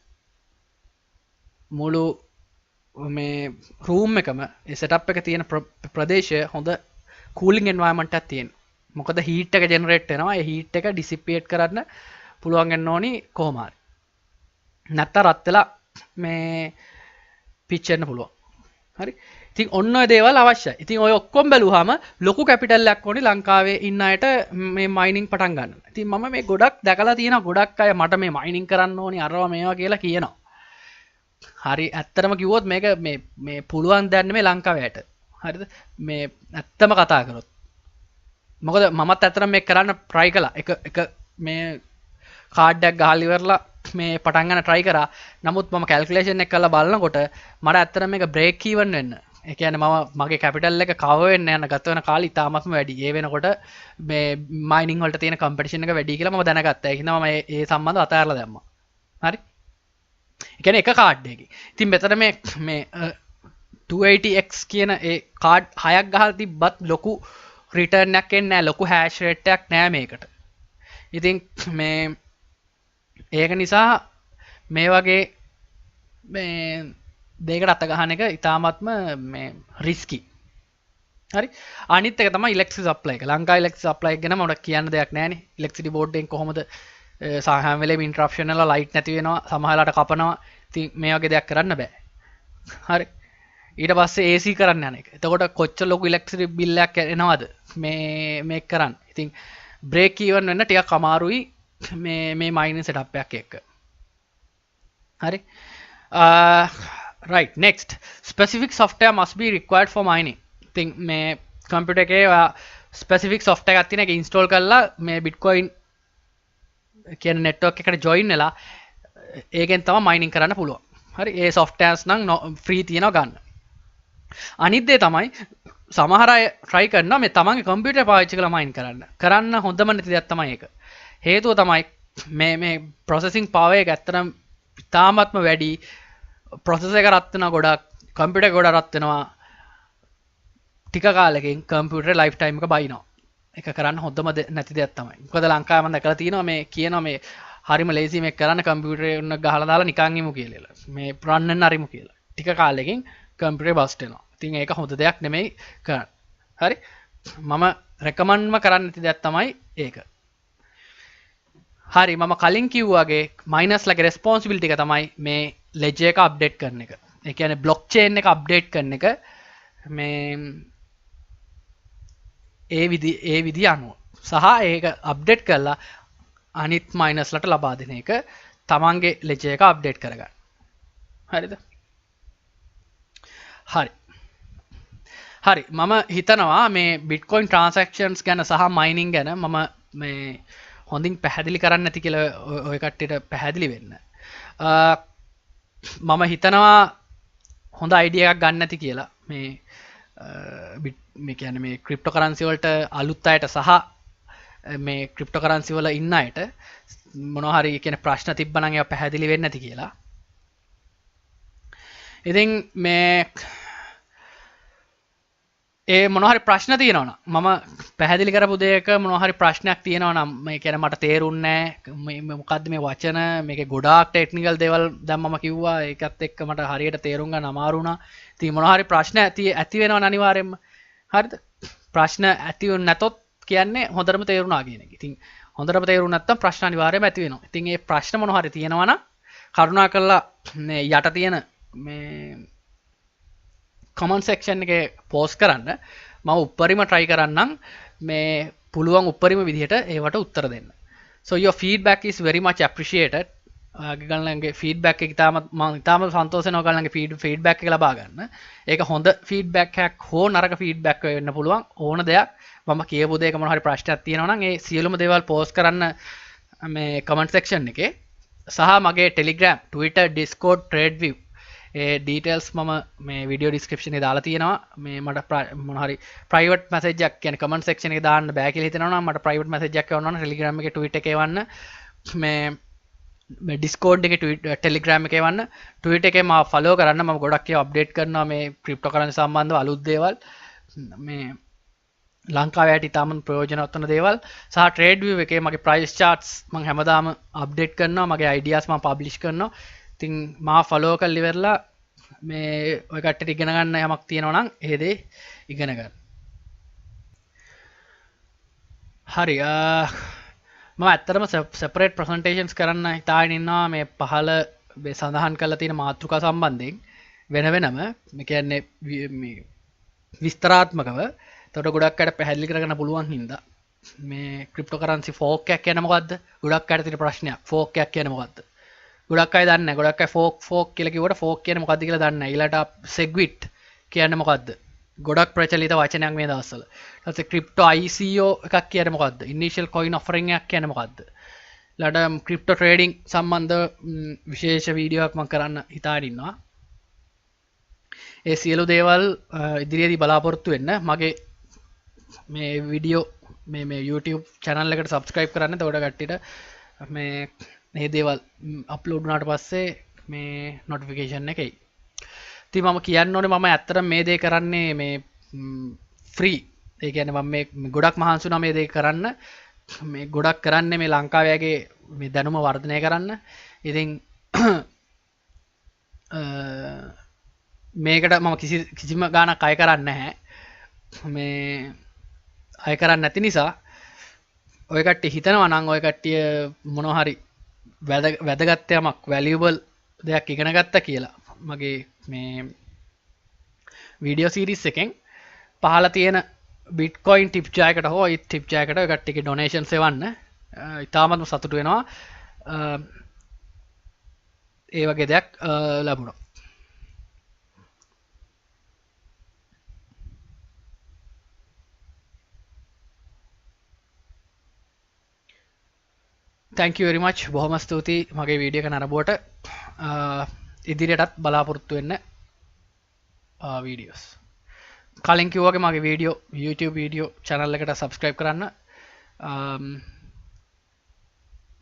මුළු මේ රූම් එකම, ඒ සෙටප් එක තියෙන ප්‍රදේශය හොඳ කූලින් එන්වයරන්මන්ට් එකක් තියෙන. මොකද හීට් එක ජෙනරේට් වෙනවා. ඒ හීට් එක ඩිසිපේට් කරන්න පුළුවන් වෙන්න ඕනි කොහොම හරි. නැත්තම් රත් වෙලා මේ පිච්චෙන්න පුළුවන්. හරි. ඉතින් ඔන්න ඔය දේවල් අවශ්‍යයි. ඉතින් ඔය ඔක්කොම බැලුවාම ලොකු කැපිටල් එකක් ඕනි ලංකාවේ ඉන්න අයට මේ මයිනින් පටන් ගන්න. ඉතින් මම මේ ගොඩක් දැකලා තියෙනවා, ගොඩක් අය මට මේ මයිනින් කරන්න ඕනි, අරවා මේවා කියලා කියනවා. හරි, ඇත්තටම කිව්වොත් මේක මේ මේ පුළුවන් දෙයක් නෙමෙයි ලංකාවේ අයට. හරිද? මේ ඇත්තම කතා කරොත්. මොකද මමත් ඇත්තටම මේක කරන්න try කළා. එක එක මේ කාඩ් එකක් ගහලා ඉවරලා මේ පටන් ගන්න try කරා. නමුත් මම කැල්කියුලේෂන් එක කරලා බලනකොට මට ඇත්තටම මේක බ්‍රේක් ඊවන් වෙන්න, ඒ කියන්නේ මම මගේ කැපිටල් එක කවර් වෙන්න යන ගත වෙන කාලය ඉතාමත්ම වැඩි. ඒ වෙනකොට මේ මයිනින් වලට තියෙන කම්පිටිෂන් එක වැඩි කියලා මම දැනගත්තා. ඒක හින්දා මම ඒ සම්බන්ධව අතහැරලා දැම්මා. හරි. ඒ කියන්නේ එක කාඩ් එකකින්. ඉතින් මෙතන මේ මේ 280X කියන ඒ කාඩ් හයක් ගහලා තිබ්බත් ලොකු රිටර්න් එකක් එන්නේ නැහැ. ලොකු හැෂ් රේට් එකක් නෑ මේකට. ඉතින් මේ ඒක නිසා මේ වගේ මේ දෙයකට අත ගහන එක ඉතාමත්ම මේ රිස්කි. හරි, අනිත් එක තමයි ඉලෙක්ට්‍රිසිටි සප්ලයි එක. ලංකා ඉලෙක්ට්‍රිසිටි සප්ලයි එක ගැන මට කියන්න දෙයක් නෑනේ. ඉලෙක්ට්‍රිසිටි බෝඩ් එකෙන් කොහොමද හැම වෙලේම ඉන්ටරප්ෂන් වෙලා ලයිට් නැති වෙනවා, සමහර වෙලාවට කපනවා. ඉතින් මේ වගේ දෙයක් කරන්න බෑ. හරි, ඊට පස්සේ AC කරන්න යන එක. එතකොට කොච්චර ලොකු ඉලෙක්ට්‍රිසිටි බිල් එකක් එනවද මේ මේක කරන්න? ඉතින් බ්‍රේක් ඊවන් වෙන්න ටිකක් අමාරුයි මේ මේ මයිනින් සෙටප් එකක් එක්ක. හරි, right, next, specific software must be required for mining. ඉතින් මේ කම්පියුටර් එකේ ඔයා ස්පෙසිෆික් සොෆ්ට්වෙයාර් එකක් තියෙන එක ඉන්ස්ටෝල් කරලා මේ බිට්කොයින් කියන නෙට්වර්ක් එකට ජොයින් වෙලා ඒකෙන් තමයි මයිනින් කරන්න පුළුවන්. හරි, ඒ සොෆ්ට්වෙයාර්ස් නම් ෆ්‍රී තියෙනවා ගන්න. අනිත් දේ තමයි සමහර අය try කරනවා මේ තමන්ගේ කම්පියුටර් පාවිච්චි කරලා මයින් කරන්න. කරන්න හොඳම නැති දෙයක් තමයි ඒක. හේතුව තමයි මේ මේ ප්‍රොසෙසිං පවර් එක ඇත්තටම ඉතාමත්ම වැඩි. ප්‍රොසෙසර් එක රත් වෙනවා ගොඩක්, කම්පියුටර් එක ගොඩක් රත් වෙනවා. ටික කාලෙකින් කම්පියුටර් ලයිෆ් ටයිම් එක බයිනවා. ඒක කරන්න හොඳම නැති දෙයක් තමයි. මොකද ලංකාවේ මම දැකලා තියෙනවා, මේ කියනවා මේ හරිම ලේසි මේක කරන්න, කම්පියුටරේ ඔන්න ගහලා දාලා නිකන් ඉමු කියලා. මේ රන් වෙන්න අරිමු කියලා. ටික කාලෙකින් කම්පියුටරේ බස්ට් වෙනවා. ඉතින් ඒක හොඳ දෙයක් නෙමෙයි කරන්න. හරි, මම රෙකමන්ඩ්ම කරන්න නැති දෙයක් තමයි ඒක. හරි, මම කලින් කිව්වාගේ මයිනර්ස් ලගේ රෙස්පොන්සිබිලිටි එක තමයි මේ ලෙජර් එක අප්ඩේට් කරන එක. ඒ කියන්නේ බ්ලොක්චේන් එක අප්ඩේට් කරන එක මේ ඒ විදි අනුව සහ ඒක අප්ඩේට් කරලා අනිත් මයිනර්ස්ලට ලබා දෙන එක, තමන්ගේ ලෙජර් එක අප්ඩේට් කරගන්න. හරිද? හරි හරි මම හිතනවා මේ බිට්කොයින් ට්‍රාන්සැක්ෂන්ස් ගැන සහ මයිනින් ගැන මම මේ හොඳින් පැහැදිලි කරන්න ඇති කියලා ඔය කට්ටියට පැහැදිලි වෙන්න. මම හිතනවා හොඳ අයිඩියා එකක් ගන්න ඇති කියලා මේ මේ කියන්නේ මේ ක්‍රිප්ටෝ කරන්සි වලට අලුත් අයට සහ මේ ක්‍රිප්ටෝ කරන්සි වල ඉන්න අයට මොනවා හරි කියන ප්‍රශ්න තිබ්බනම් ඒවා පැහැදිලි වෙන්න ඇති කියලා. ඉතින් මේ ඒ මොනවා හරි ප්‍රශ්න තියෙනවා නම්, මම පැහැදිලි කරපු දෙයක මොනවා හරි ප්‍රශ්නයක් තියෙනවා නම්, මේ කියන්නේ මට තේරුන්නේ නෑ, මේ මොකද්ද මේ වචන, මේකේ ගොඩාක් ටෙක්නිකල් දේවල් දැන් මම කිව්වා, ඒකත් එක්ක මට හරියට තේරුම් ගන්න අමාරු වුණා. ඉතින් මොනවා හරි ප්‍රශ්න ඇති ඇති වෙනවනේ අනිවාර්යෙන්ම. හරිද? ප්‍රශ්න ඇති වුනේ නැතොත් කියන්නේ හොඳටම තේරුණා කියන එක. ඉතින් හොඳටම තේරුණ නැත්නම් ප්‍රශ්න අනිවාර්යයෙන්ම ඇති වෙනවා. ඉතින් ඒ ප්‍රශ්න මොනවා හරි තියෙනවා නම් කරුණාකරලා මේ යට තියෙන මේ කමෙන්ට් සෙක්ෂන් එකේ පෝස්ට් කරන්න. මම උපරිම try කරන්නම් මේ පුළුවන් උපරිම විදිහට ඒවට උත්තර දෙන්න. So your feedback is very much appreciated. ඔයාගේ ෆීඩ්බැක් එක ඉතාමත් මම ඉතාමත් සන්තෝෂ වෙනවා ඔයගොල්ලන්ගේ ෆීඩ්බැක් එක ලබා ගන්න. ඒක හොඳ ෆීඩ්බැක් එකක් හෝ නරක ෆීඩ්බැක් වෙන්න පුළුවන්. ඕන දෙයක් මම කියපු දෙයක මොන හරි ප්‍රශ්නයක් තියෙනවා නම් ඒ සියලුම දේවල් පෝස්ට් කරන්න මේ කමෙන්ට් සෙක්ෂන් එකේ. සහ මගේ Telegram, Twitter, Discord, TradeView ඒ ඩීටේල්ස් මම මේ වීඩියෝ ඩිස්ක්‍රිප්ෂන් එකේ දාලා තියෙනවා. මේ මට මොන හරි ප්‍රයිවට් මැසේජ් එකක් කියන්නේ කමෙන්ට් සෙක්ෂන් එකේ දාන්න බෑ කියලා හිතෙනවා නම් මට ප්‍රයිවට් මැසේජ් එකක් එවන්න ඕන Telegram එකේ ට්වීට් එකේ එවන්න, මේ මේ Discord එකේ ට්වීට් Telegram එකේ එවන්න, ට්වීට් එකේ මාව ෆලෝ කරන්න. මම ගොඩක් ඒවා අප්ඩේට් කරනවා මේ ක්‍රිප්ටෝ කරන්සි සම්බන්ධව අලුත් දේවල්, මේ ලංකාවේ ඇයට ඉතාමත් ප්‍රයෝජනවත් වන දේවල්. සහ TradeView එකේ මගේ ප්‍රයිස් චාර්ට්ස් මම හැමදාම අප්ඩේට් කරනවා, මගේ අයිඩියාස් මම පබ්ලිෂ් කරනවා. ඉතින් මාව ෆලෝ කරලා ඉවරලා මේ ඔය කට්ටියට ඉගෙන ගන්න යමක් තියෙනවා නම් ඒ දේ ඉගෙන ගන්න. හරි, මම ඇත්තටම සෙපරේට් ප්‍රසන්ටේෂන්ස් කරන්න හිතාගෙන ඉන්නවා මේ පහළ මේ සඳහන් කරලා තියෙන මාතෘකා සම්බන්ධයෙන් වෙන වෙනම, මේ කියන්නේ මේ විස්තරාත්මකව. එතකොට ගොඩක් අයට පැහැදිලි කරගන්න පුළුවන් හින්දා මේ ක්‍රිප්ටෝ කරන්සි ෆෝක් එකක් කියන්නේ මොකද්ද? ගොඩක් අයට තියෙන ප්‍රශ්නයක් ෆෝක් එකක් කියන්නේ මොකද්ද? ගොඩක් අය දන්නේ නැහැ. ගොඩක් අය ෆෝක් කියලා කිව්වට ෆෝක් කියන්නේ මොකද්ද කියලා දන්නේ නැහැ. ඊළඟට සෙග්විට් කියන්නේ මොකද්ද? ගොඩක් ප්‍රචලිත වචනයක් මේ දවස්වල. ඊට පස්සේ ක්‍රිප්ටෝ ICO එකක් කියන්නේ මොකද්ද? ඉනිෂියල් කොයින් ඔෆරින් එකක් කියන්නේ මොකද්ද? ඊළඟට ක්‍රිප්ටෝ ට්‍රේඩින් සම්බන්ධ විශේෂ වීඩියෝ එකක් මම කරන්න හිතාගෙන ඉන්නවා. ඒ සියලු දේවල් ඉදිරියේදී බලාපොරොත්තු වෙන්න. මගේ මේ වීඩියෝ මේ YouTube channel එකට subscribe කරන්න. එතකොට කට්ටියට මේ දේවල් අප්ලෝඩ් වුණාට පස්සේ මේ නොටිෆිකේෂන් එක එයි. ඉතින් මම කියන්න ඕනේ මම ඇත්තටම මේ දේ කරන්නේ මේ ෆ්‍රී. ඒ කියන්නේ මම මේ ගොඩක් මහන්සි වුණා මේ දේ කරන්න. මේ ගොඩක් කරන්නේ මේ ලංකාවේ අයගේ මේ දැනුම වර්ධනය කරන්න. ඉතින් මේකට මම කිසිම ගාණක් අය කරන්නේ නැහැ. මේ අය කරන්නේ නැති නිසා ඔය කට්ටිය හිතනවා නම් ඔය කට්ටිය මොනවා හරි වැදගත් යමක් වැලියබල් දෙයක් ඉගෙන ගත්තා කියලා මගේ මේ වීඩියෝ සීරීස් එකෙන් පහළ තියෙන බිට්කොයින් ටිප් ජා එකට හෝ ඊත් ටිප් ජා එකට ඔය කට්ටියගේ ඩොනේෂන්ස් එවන්න. ඉතාමත්ම සතුටු වෙනවා. ඒ වගේ දෙයක් ලැබුණා. Thank you very much. බොහොම ස්තුතියි මගේ වීඩියෝ එක නරඹුවට. ඉදිරියටත් බලාපොරොත්තු වෙන්න වීඩියෝස්. කලින් කිව්වා වගේ මගේ YouTube video channel එකට subscribe කරන්න.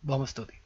බොහොම ස්තුතියි.